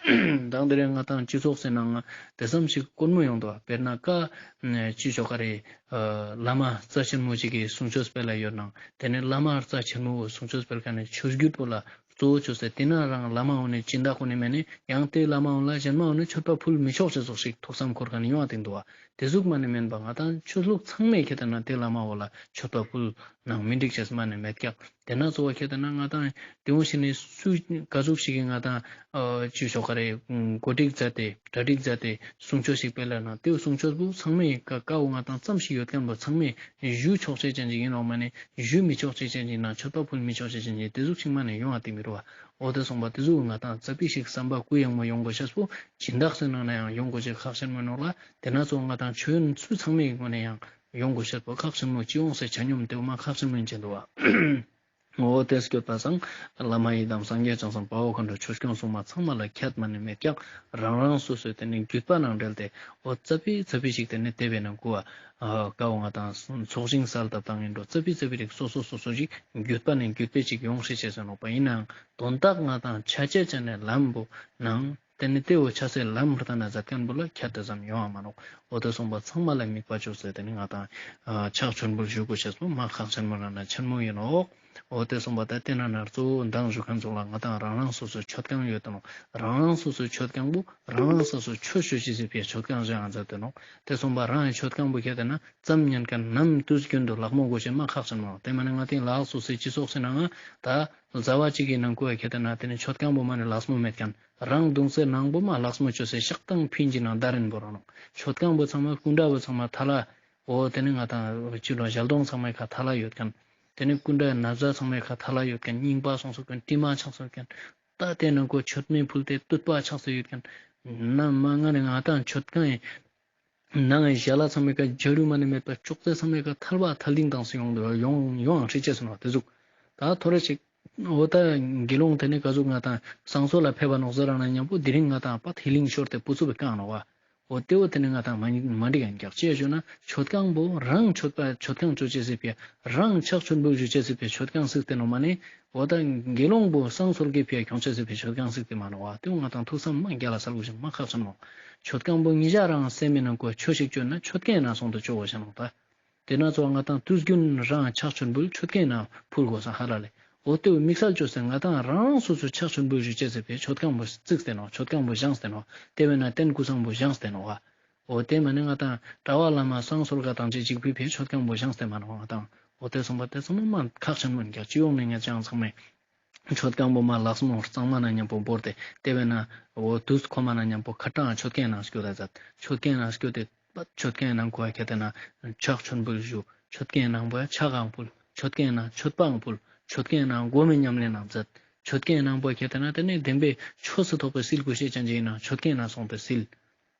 དང་དེ་རིང་ང་དང་སྤྱི་ཚོགས་སི་ནང་ང་དེ་ཙམ་ཞིག་དཀོན་མོ་ཡོང་འདུག། དཔེར་ན་ཀ་ཅི་ཞོག་ག་རེ་བླ་མ་རྩ་ཆེན་མོ་ཅིག་གི་གསུང་ཆོས་སྤེལ་ལ་ཡོད་ནང་དེ་ནི་བླ་མ་རྩ་ཆེན་མོ་གསུང་ཆོས་སྤེལ་ཁན་ནི་ཆོས་བརྒྱུད་པོ་ལ་གཙོ་བོ་ཆོས་སེ་དེ་ན་རང་བླ་མ་འོ་ནི་སྦྱིན་བདག་འོ་ནི་མེད་ནི་ཡང་དེ་བླ་མ་འོ་ལ་གཞན་མ་འོ་ནི་མཆོད་པ་ཕུལ་མི་ཆོག་ཅེས་ཙོགས་ཤིག་ཐུགས་བསམ་འཁོར་ཁན་ཡོང་བ་དེ་འདུག་བ། དེ་ཟུག་མ་ནི་མེན་པ་ང་དང་ཆོས་ལུགས་ཚང་མས་ཁྱེད་ན་དེ་བླ་མ་འོ་ལ་མཆོད་པ་ཕུལ་ནང་མི་འགྲིག་ཅེས་མ་ནི་མེད་ཀྱག། དེ་ན་གཙོ་བོ་ཁྱེད་ན་ང་དང་དེ་འོ་ཞིག་ནི་སུ་ག་ཟུག་ཞིག་གི་ང་དང་ཅི་ཞོག་ག་རེ་གོ་སྒྲིག་མཛད་དེ་གྲ་སྒྲིག་མཛད་དེ་གསུང་ཆོས་ཤིག་སྤེལ་ལ་ན་དེ་གསུང་ཆོས་པོ་ཚང་མས་ཀ་ཀ་བོ་ང་དང་ཙམ་ཞིག་ཡོད་ཁན་པོ་ཚང་མས་ཞུ་ཆོག་ཅེས་ཅན་ཅིག་ཡིན་ནོག་མ་ནི་ཞུ་མི་ཆོག་ཅེས་ཅན་ཅིག་ན་མཆོད་པ་ཕུལ་མི་ཆོག་ཅེས་ཅན་ཅིག་དེ་ཟུག་ཞིག་མ་ནི་ཡོང་བ་དེ་མི་རུ་བ། འོ་དེ་སོང་པ་དེ་ཟུག་ང་དང་ཙ་པིག་ཞིག་བསམ་པ་གུ་ཡངས་མོ་ཡོང་དགོས་ཤེས་པོ་སྦྱིན་བདག་སི་ནང་ན་ཡང་ཡོང་དགོས་ཤེས་ཁག་ཆེན་མོ་ནོག་ལ། དེ་ན་ཚོ་ང་དང་ཆོས་ཡོན་སུ་ཚང་མའི་ངོས་ནས་ཡང་ཡོང་དགོས་ཤེས་པོ་ཁག་ཆེན་མོ་སྤྱི་ཡོངས་སི་ཆ་སྙོམས་དེ་བོ་མ་ཁག་ཆེན་མོ་ཡིན་ཅེས་འདུག་བ། འོ་དེ་སྐྱོད་པ་སང་བླ་མ་ཡི་དམ་སངས་རྒྱས་བྱང་སེམས་དཔའ་བོ་མཁའ་འགྲོ་ཆོས་སྐྱོང་སྲུང་མ་ཚང་མ་ལ་ཁྱད་མ་ནི་མེད་ཀྱག། རང་རང་སོ་སོའི་དེ་ནི་བརྒྱུད་པ་ནང་འབྲེལ་ཏེ་འོ་ཙ་པིག་ཙ་པིག་ཞིག་དེ་ནི་དེ་བས་ན་གོ་བ་ཀ་བོ་ང་དང་ཚོགས་ཞིང་གསལ་བཏབ་དང་ཡིན་འགྲོ་ཙ་པིག་ཙ་པིག་རིག་སོ་སོ་སོ་སོ་ཞིག་བརྒྱུད་པ་ནས་བརྒྱུད་པའི་ཅིག་ཡོང་ཧྲི་ཅེས་ཟེར་ནོག་པ་ཡིན་ནའང་དོན་དག་ང་དང་ཆ་ཅེས་ཅན་ནི་ལམ་པོ་ནང་དེ་ནི་དེ་བོ་ཆ་སེ་ལམ་རྟ་ན་མཛད་ཁན་པོ་ལ་ཁྱད་དེ་ཙམ་ཡོང་བ་མ་ནོག། འོ་དེ་སོང་པ་ཚང་མ་ལ་དམིགས་པ་བཅོས་སེ་དེ་ནི་ང་དང་ཕྱག་མཆོད་འབུལ་ཞུ་དགོས་ཤེས་པོ་མ་ཁག་ཆེན་མོ་ན་ན་ཆེན་མོ་ཡིན་ནོག། འོ་དེ་སོང་པ་ད་དེ་ན་ན་གཙོ་བོ་མདང་ཞུ་ཁན་ཚོགས་ལ་ང་དང་རང་རང་སོ་སོའི་མཆོད་ཁང་ཡོད་དེ་ནོག། རང་རང་སོ་སོའི་མཆོད་ཁང་པོ་རང་རང་སོ་སོའི་ཆོས་ཞུ་ཅེས་སི་ཕིའ་མཆོད་ཁང་བཞེངས་མཛད་དེ་ནོག། དེ་སོང་པ་རང་ཡི་མཆོད་ཁང་པོ་ཁྱེད་དེ་ན་ཙམ་ཉན་ཁན་ནམ་དུས་རྒྱུན་དུ་ལག་མོ་དགོས་ཤེས་མ་ཁག་ཆེན་མོ་ནོག། དེ་མ་ནི་ང་དེ་ལག་སོ་སོའི་སྤྱི་ཚོགས་སི་ནང་ང་ད་ཟླ་བ་གཅིག་གི་ནང་ཁུལ་ཁྱེད་དེ་ན་དེ་ནི་མཆོད་ཁང་པོ་མ་ནི་ལག་མོ་མེད་ཁན། རང་གདུང་སེ་ནང་པོ་མ་ལག་མོ་བཅོས་སེ་ཤག་དང་ཕིན་གྱི་ནང་བདར་རིན་པོ་རང་ནོག། མཆོད་ཁང་པོ་ཚང་མ་སྐུ་འདྲ་བོ་ཚང་མ་ཐ་ལ། འོ་དེ་ནི་ང་དང་ཅི་ལོ་ཞལ་གདོང་ཚང་མའི་ཁ་ཐ་ལ་ཡོད་ཁན། དེ་ནི་སྐུ་འདྲ་ན་བཟའ་ཚང་མའི་ཁ་ཐ་ལ་ཡོད་ཁན། རྙིང་པ་སོང་སོ་ཁན། དྲི་མ་ཆགས་སོ་ཁན། ད་དེ་ནང་ཁོ་མཆོད་མེ་ཕུལ་ཏེ་དུད་པ་ཆགས་སེ་ཡོད་ཁན། ན་མ་ང་ནི་ང་དང་མཆོད་ཁང་ཡིན། ནང་ཞལ་ལག་ཚང་མའི་ཀ་ཇ་རུ་མ་ནི་མེད་པ་ཅོག་ཙེ་ཚང་མའི་ཀ་ཐལ་བ་ཐལ་ལིང་དང་སེ་ཡོང་དུ་ཡོང་ཡོང་ཧྲི་ཅེས་སོང་བ་དེ་ཟུག། ད་ཐོ་རེ་ཅིག་འོ་ད་དགེ་སློང་དེ་ནི་ག་ཟུག་ང་དང་བསང་གསོལ་ལ་ཕེབས་པ་ནོག་ཟེར་རང་ན་མཉམ་པོ་དེ་རིང་ང་དང་པ་ཐི་ལིང་ཤོར་ཏེ་པུ་ཚུ་བའི་ཀང་ནོག་བ། འོ་དེ་བོ་དེ་ནི་ང་དང་མ་མ་འགྲིག་ཡང་ཀྱག་ཅེས་ཞུ་ན་མཆོད་ཁང་པོ་རང་མཆོད་པ་མཆོད་ཁང་ཅོ་ཅེས་སི་ཕིའ་རང་ཕྱག་མཆོད་འབུལ་ཞུ་ཅེས་སི་ཕིའ་མཆོད་ཁང་ཟིག་དེ་ནོག་མ་ནི། འོ་ད་དགེ་སློང་པོ་བསང་གསོལ་གྱི་ཕིའ་ཁྱོང་ཅེས་སི་ཕིའ་མཆོད་ཁང་ཟིག་དེ་མ་ནོག་བ། དེ་བོ་ང་དང་ཐུགས་བསམ་མ་རྒྱལ་ལ་སལ་དགོས་ཤིང་མ་ཁག་ཆེན་མོ། མཆོད་ཁང་པོ་ཉི་ཞག་རང་སེམས་མི་ནང་ཁོ་ཆོས་ཤིག་ཅོ་ན་མཆོད་ཁང་ནང་སོང་དུ་ཅོ་དགོས་ཤ་ནོག་ད། དེ་ན་ཚོ་ང་དང་དུས་རྒྱུན་རང་ཕྱག་མཆོད་འབུལ་མཆོད་ཁང་ནང་ཕུལ་དགོས་ས་ཧ་ལ་ལེ། འོ་དེ་བོ་དམིགས་བསལ་ཅོས་སེ་ང་དང་རང་རང་སོ་སོའི་ཕྱག་མཆོད་འབུལ་ཞུ་ཅེས་སི་ཕིའ་མཆོད་ཁང་པོ་བརྩིགས་ཏེ་ནོག། མཆོད་ཁང་པོ་བཞེངས་ཏེ་ནོག། དེ་བས་ན་རྟེན་སྐུ་བཟང་པོ་བཞེངས་ཏེ་ནོག་བ། འོ་དེ་མ་ནི་ང་དང་གྲྭ་བ་བླ་མ་བསང་གསོལ་ག་དང་ཅི་ཅིག་ཕུལ་ཕིའ་མཆོད་ཁང་པོ་བཞེངས་ཏེ་མ་ནོག་ང་དང་། འོ་དེ་སོང་པ་དེ་ཚང་མ་མ་ཁག་ཆེན་མོ་ཡིན་ཀྱག་སྤྱི་ཡོངས་ནས་ངས་ཅང་ཚང་མས་མཆོད་ཁང་པོ་མ་ལག་མོ་གཙང་མ་ན་མཉམ་པོ་བོར་ཏེ་དེ་བས་ན་འོ་དུས་ཁོ་མ་ན་མཉམ་པོ་ཁ་གྲངས་མཆོད་ཁང་ནང་སྐྱོད་ད་མཛད། མཆོད་ཁང་ནང་སྐྱོད་དེ་མཆོད་ཁང་ནང་ཁོ་ཁྱེད་དེ་ན་ཕྱག་མཆོད་འབུལ་ཞུ། མཆོད་ཁང་ནང་པོ་ཕྱག་འང་ཕུལ། མཆོད་ཁང་ནང་མཆོད་པའང་ཕུལ། མཆོད་ཁང་ནང་སྒོམ་མེ་ཉམས་ལེན་ནང་མཛད། མཆོད་ཁང་ནང་པོ་ཁྱེད་དེ་ན་དེ་ནི་བདེན་པའི་ཆོས་སུ་ཐོགས་པའི་སིལ་དགོས་ཤེས་ཅན་ཅིག་ཡིན་ན་མཆོད་ཁང་ནང་སོང་སྟེ་སིལ།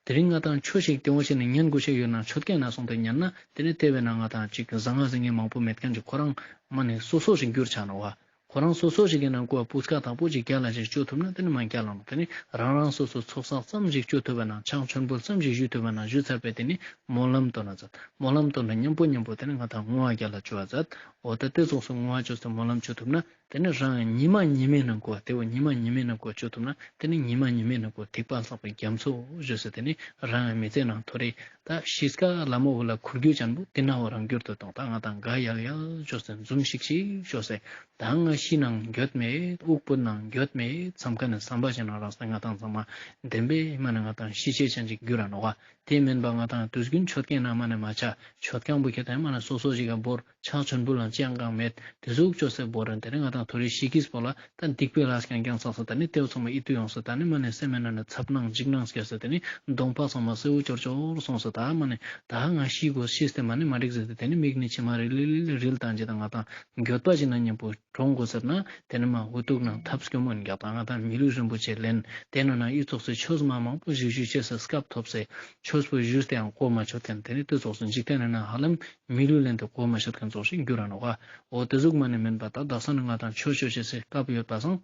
དེ་རིང་ང་དང་ཆོས་ཤིག་དེ་འོ་ཞིག་ནི་ཉན་དགོས་ཤེས་ཡོད་ན་མཆོད་ཁང་ནང་སོང་སྟེ་ཉན་ན་དེ་ནི་དེ་བས་ན་ང་དང་ཅིག་ཟང་ངེ་ཟིང་ངེ་མང་པོ་མེད་ཁན་ཅིག་ཁོ་རང་མ་ནི་སོ་སོ་ཞིག་འགྱུར་ཆ་ནོག་བ། ཁོ་རང་སོ་སོ་ཞིག་གི་ནང་ཁོ་སྤུས་ཀ་དང་པོ་ཅིག་རྒྱལ་ལ་ཞིག་བཅོ་ཐུབ་ན་དེ་ནི་མ་རྒྱལ་ལ་ནོག། དེ་ནི་རང་རང་སོ་སོ་ཚོགས་བསགས་ཙམ་ཞིག་བཅོ་ཐུབ་པ་ན་ཕྱག་མཆོད་འབུལ་ཙམ་ཞིག་ཞུ་ཐུབ་པ་ན་ཞུ་ཚར་བས་དེ་ནི་སྨོན་ལམ་བཏོན་ན་མཛད། སྨོན་ལམ་བཏོན་ན་མཉམ་པོ་མཉམ་པོ་དེ་ནི་ང་དང་བསྔོ་བ་རྒྱལ་ལ་བཅོ་བ་མཛད། འོ་ད་དེ་ཙོགས་སུ་བསྔོ་བ་བཅོས་ཏེ་སྨོན་ལམ་བཅོ་ཐུབ་ན། དེ་ནི་རང་ཉི་མ་ཉི་མའི་ནང་ཁོ་དེ་བོ་ཉི་མ་ཉི་མའི་ནང་ཁོ་བཅོ་ཐུབ་ན་དེ་ནི་ཉི་མ་ཉི་མའི་ནང་ཁོ་ཐེག་པ་བསགས་པའི་རྒྱ་མཚོ་བཞུགས་སེ་དེ་ནི་རང་མི་ཚེ་ནང་ཐོ་རེ་ད་ཤི་སྐ་ལ་མོ་བོ་ལ་ཁུར་རྒྱུ་ཅན་པོ་དེ་ན་བོ་རང་འགྱུར་དུ་གཏོང་ད་ང་དང་ག་ཡལ་ཡལ་བཅོས་སེ་འཛུམ་ཤིག་ཤིག་བཅོས་སེ་ད་ང་ ཤི་ནང་འགྱོད་མེད། དབུགས་བུད་ནང་འགྱོད་མེད་བསམ་མཁན་ནི་བསམ་པ་ཅིག་ནང་རང་སྟེ་ང་ཏང་ཚང་མ་བདེན་པའི་མ་ནི་ང་ཏང་ཤི་ཆ་ཅན་ཅིག་འགྱུར་ར་ནོག་ག། དེ་མེན་པ་ང་ཏང་དུས་རྒྱུན་མཆོད་མཁན་ན་མ་ནི་མ་ཆ་མཆོད་ཁང་བོ་ཁྱེར་ཏེ་མ་ནི་སོ་སོ་ཞིག་ག་བོར་ཕྱག་མཆོད་འབུལ་ལ་ཅང་གང་མེད་དེ་ཟུག་ཅོས་སེ་བོར་རན། དེ་ནི་ང་ཏང་ཐོ་རེ་ཤི་ཀིས་པོ་ལ་ད་སྡིག་པའི་ལས་ཀྱང་ཀྱང་བསགས་སོ། ད་ནི་དེ་བོ་ཚང་མ་ཨིད་ཏུ་ཡོང་སོ། ད་ནི་མ་ནི་སེམས་མེད་ན་ནི་འཚབ་སྣང་འཇིགས་སྣང་སྐྱེས་སོ། དེ་ནི་གདོང་པ་ཚང་མ་སེར་པོ་ཅོར་ཅོར་སོང་སོ། ད་མ་ནི་ད་ང་ཤི་དགོས། ཤིས་ཏེ་མ་ནི་མ་འགྲིག་ཟེར་ཏེ་དེ་ནི་མིག་ནི་མཆི་མ་རིལ་རིལ་རིལ་བཏང་ཅེས་དང་ང་ཏང་འགྱོད་པ་ཅིག་ན་མཉམ་པོ་གྲོངས་དགོས་ཟེར་ན་དེ་ནི་མ་འུ་ཐུག་ནང་ཐབས་སྐྱོ་མོ་ཡིན་རྒྱག་དང་ང་ཏང་མི་ལུས་རིན་པོ་ཆེ་ལེན། དེ་ན་ན་ཨི་ཙོགས་སེ་ཆོས་མ་མང་པོ་ཞུ་ཞུ་ཅེས་སེ་སྐབས་ཐོབ་སེ་ཆོས་པོ་ཞུས་ཏེ་ཡང་གོ་མ་ཆོད་མཁན་དེ་ནི་དེ་ཙོགས་སེ་འཇིག་རྟེན་ནི་ན་ཧ་ལམ་མི་ལུས་ལེན་ཏེ་གོ་མ་ཆོད་མཁན་ཙོགས་ཤིག་འགྱུར་ར་ནོག་ག། འོ་དེ་ཟུག་མ་ནི་མེན་པ་ད་དག་ས་ནི་ང་ཏང་ཆོས་ཞུ་ཅེས་སེ་སྐབས་ཡོད་པ་སང་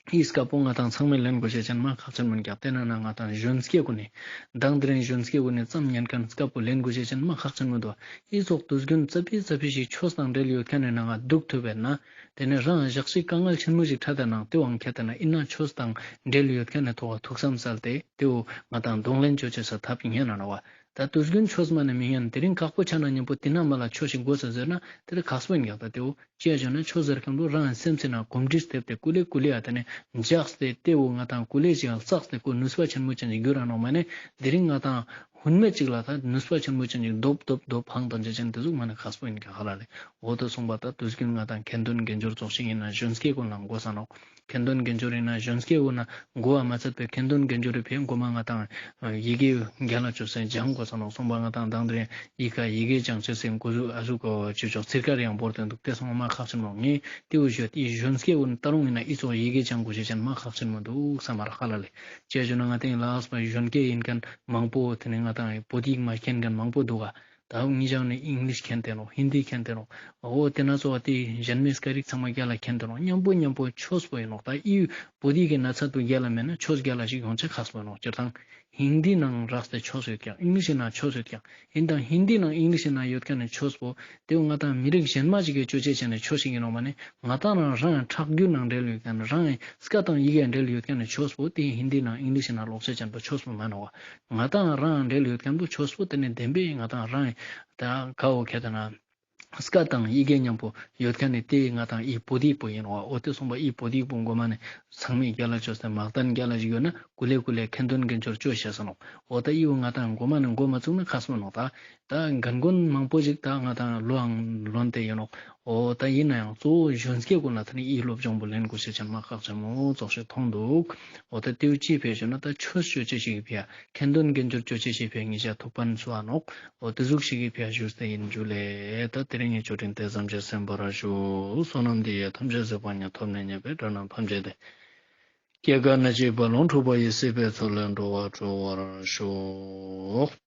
ཨི་སྐབས་པོ་ང་ཏང་ཚང་མས་ལེན་དགོས་ཤེས་ཅན་མ་ཁག་ཆེན་མོ་ཡིན་རྒྱག། དེ་ན་ན་ང་ཏང་གཞོན་སྐྱེས་གུན་ནི་མདང་དེ་རིང་གཞོན་སྐྱེས་གུན་ནི་ཙམ་ཉན་མཁན་སྐབས་པོ་ལེན་དགོས་ཤེས་ཅན་མ་ཁག་ཆེན་མོ་འདུག། ཨི་ཙོགས་དུས་རྒྱུན་ཙ་པི་ཙ་པི་ཞིག་ཆོས་དང་འབྲེལ་ཡོད་མཁན་ནི་ནང་ང་འདུག་ཐུབ་པས་ན། དེ་ནི་རང་ཞག་ཞིག་དཀའ་ངལ་ཆེན་མོ་ཞིག་འཕྲད་དེ་ནང་དེ་བོ་ཁྱེར་ཏེ་ན་ཨིན་ན་ཆོས་དང་འབྲེལ་ཡོད་མཁན་ནི་ཐོག་ཐུགས་བསམ་གསལ་ཏེ་དེ་བོ་ང་ཏང་གདོང་ལེན་ཅོ་ཅེས་སེ་ཐབས་ཉན་ན་ནོག་བ། ད་དུས་རྒྱུན་ཆོས་མ་ནི་མི་ཉན། དེ་རིང་ཁག་པོ་ཆ་ན་མཉམ་པོ་དེ་ན་མ་ལ་ཆོས་ཤིག་དགོས་ས་ཟེར་ན་དེ་རིང་ཁག་པོ་ཡིན་རྒྱག། ད་དེ་བོ་ཅི་ཡ་ཞུ་ན་ཆོས་ཟེར་མཁན་པོ་རང་སེམས་སི་ནང་གོམས་འདྲིས་ཐེབས་ཏེ་ཀུ་ལེ་ཀུ་ལེ་ཡ་དེ་ནི་འཇགས་ཏེ་དེ་བོ་ང་ཏང་ཀུ་ལེ་ཞིག་ཡང་བསགས་ཏེ་ཁོ་ནུས་པ་ཆེན་མོ་ཅན་ཞིག་འགྱུར་ར་ནོག་མ་ནི་དེ་རིང་ང་ཏང་ཧུན་མེད་ཅིག་ལ་ད་ནུས་པ་ཆེན་མོ་ཅན་ཞིག་རྡོབ་རྡོབ་རྡོབ་འཕང་བཏང་ཅེས་ཅན་དེ་ཟུག་མ་ནི་ཁག་པོ་ཡིན་ཀྱག་ཧ་ལ་ལེ། འོ་དེ་སོང་པ་ད་དུས་རྒྱུན་ང་ཏང་ཁ་འདོན་དགེ་སྦྱོར་ཙོགས་ཤིག་ཡིན་ན་གཞོན་སྐྱེས་གུན་ལ་དགོས་ས་ནོག། ཁ་འདོན་དགེ་སྦྱོར་ཡིན་ན་གཞོན་སྐྱེས་གུན་ན་དགོས་པ་མ་ཚད་པའི་ཁ་འདོན་དགེ་སྦྱོར་རི་ཕིའ་མགོ་མ་ང་ཏང་ཡི་གེ་རྒྱལ་ལ་ཅོས་སེ་སྦྱང་དགོས་ས་ནོག། སོང་པ་ང་ཏང་མདང་དེ་རིང་ཡི་གེ་ཡི་གེ་སྦྱང་ཅེས་སེ་འགོ་ཟུག་ཨ་ཟུག་གོ་ཅི་ཅོག་ཚིར་ཀ་རེ་ཡང་བོར་ཏེ་འདུག། དེ་སོང་མ་ཁག་ཆེན་མོ་ངས་དེ་བོ་ཞུ་ཡ་ཡིན། གཞོན་སྐྱེས་གུན་ད་རུང་ཡིན་ན་ཨི་ཙོགས་ཡི་གེ་སྦྱང་དགོས་ཤེས་ཅན་མ་ཁག་ཆེན་མོ་འདུག་བསམ་མ་རག་ཧ་ལ་ལེ། ཅི་ཡ་ཞུ་ན་ང་ཏང་ལ་དྭགས་པ་གཞོན་སྐྱེས་ཡིན་མཁན་མང་པོ་དེ་ནི་ང་ཏང་བོད་ཡིག་མ་མཁྱེན་མཁན་མང་པོ་འདུག་ག། ད་ངེད་ཅག་ནི་ཨིང་ལིཤ་མཁྱེན་ཏེ་ནོག། ཧིན་དི་མཁྱེན་ཏེ་ནོག། འོ་དེ་ན་ཚོ་བ་དེ་གཞན་མི་སྐད་རིགས་ཚང་མ་རྒྱལ་ལ་མཁྱེན་ཏེ་ནོག། མཉམ་པོ་མཉམ་པོ་ཆོས་པོ་ཡིན་ནོག། ད་ཨི་བོད་ཡིག་གི་ན་ཚ་དུ་རྒྱལ་ལ་མེད་ན་ཆོས་རྒྱལ་ལ་ཞིག་ཡོང་ཆ་ཁག་པོ་ཡིན་ནོག། སྤྱིར་བཏང་ཧིན་དི་ནང་རགས་ཏེ་ཆོས་ཡོད་ཀྱག། ཨིང་ལིཤ་ནང་ཆོས་ཡོད་ཀྱག། ཡིན་དང་ཧིན་དི་ནང་ཨིང་ལིཤ་ནང་ཡོད་མཁན་ནི་ཆོས་པོ་དེ་བོ་ང་ཏང་མི་རིགས་གཞན་མ་ཞིག་གི་ཅོ་ཅེས་ཅན་ནི་ཆོས་ཤིག་ཡིན་ནོག་མ་ནི། ང་ཏང་རང་རང་ཁྲག་རྒྱུད་ནང་འབྲེལ་ཡོད་མཁན་རང་སྐད་དང་ཡི་གེ་འབྲེལ་ཡོད་མཁན་ནི་ཆོས་པོ་དེ་ཧིན་དི་ནང་ཨིང་ལིཤ་ནང་ལོག་ཅེས་ཅན་པོ་ཆོས་པོ་མ་ནོག་བ། ང་ཏང་རང་འབྲེལ་ཡོད་མཁན་པོ་ཆོས་པོ་དེ་ནི་བདེན་པའི་ང་ཏང་རང་ད་ག་འོ་ཁྱེད་ན་སྐད་དང་ཡི་གེ་མཉམ་པོ་ཡོད་མཁན་ནི་དེ་ང་ཏང་ཨི་བོད་ཡིག་པོ་ཡིན་ནོག་བ། འོ་དེ་སོང་པ་ཨི་བོད་ཡིག་པོ་མགོ་མ་ནི་ཚང་མས་རྒྱལ་ལ་ཅོས་ཏེ་མ་གཏན་རྒྱལ་ལ་ཞིག་ཡོད་ན་ཀུ་ལེ་ཀུ་ལེ་ཁ་འདོན་དགེ་སྦྱོར་ཅོ་ཤེས་ས་ནོག། འོ་ད་ཨི་བོ་ང་ཏང་མགོ་མ་ནི་མགོ་མ་བཙུགས་ན་ཁག་པོ་ནོག། ད་ད་རྒན་རྒོན་མང་པོ་ཞིག་ད་ང་ཏང་ལོའང་ལོན་ཏེ་ཡོད་ནོག། འོ་ད་ཡིན་ན་ཡང་གཙོ་བོ་གཞོན་སྐྱེས་གུན་ལ་ད་ནི་ཨི་སློབ་སྦྱོང་པོ་ལེན་དགོས་ཤེས་ཅན་མ་ཁག་ཆེན་མོ་ཙོགས་ཤིག་མཐོང་འདུག། འོ་ད་དེ་བོ་ཅི་ཕིའ་ཞུ་ན་ད་ཆོས་ཅོ་ཅེས་ཤིག་གི་ཕིའ་ཁ་འདོན་དགེ་སྦྱོར་ཅོ་ཅེས་ཤིག་གི་ཕིའ་ངེད་ཅག་ཐུགས་ཕན་གསོས་ནོག། འོ་དེ་ཟུག་ཞིག་གི་ཕིའ་ཞུས་ཏེ་ཡིན། ཇུ་ལེ། ད་དེ་རིང་ངི་ཆོས་འབྲེལ་དེ་ཙམ་ཞིག་གསན་པར་ཞུ། བསོད་ནམས་འདི་ཡིས་ཐམས་ཅད་གཟིགས་པ་ཉིད། ཐོབ་ནས་ཉེས་པའི་དགྲ་རྣམས་ཕམ་བྱས་ཏེ། སྐྱེ་རྒ་ན་འཆིའི་རྦ་ཀློང་འཁྲུགས་པ་ཡི། སྲིད་པའི་མཚོ་ལས་འགྲོ་བ་སྒྲོལ་བར་ཤོག།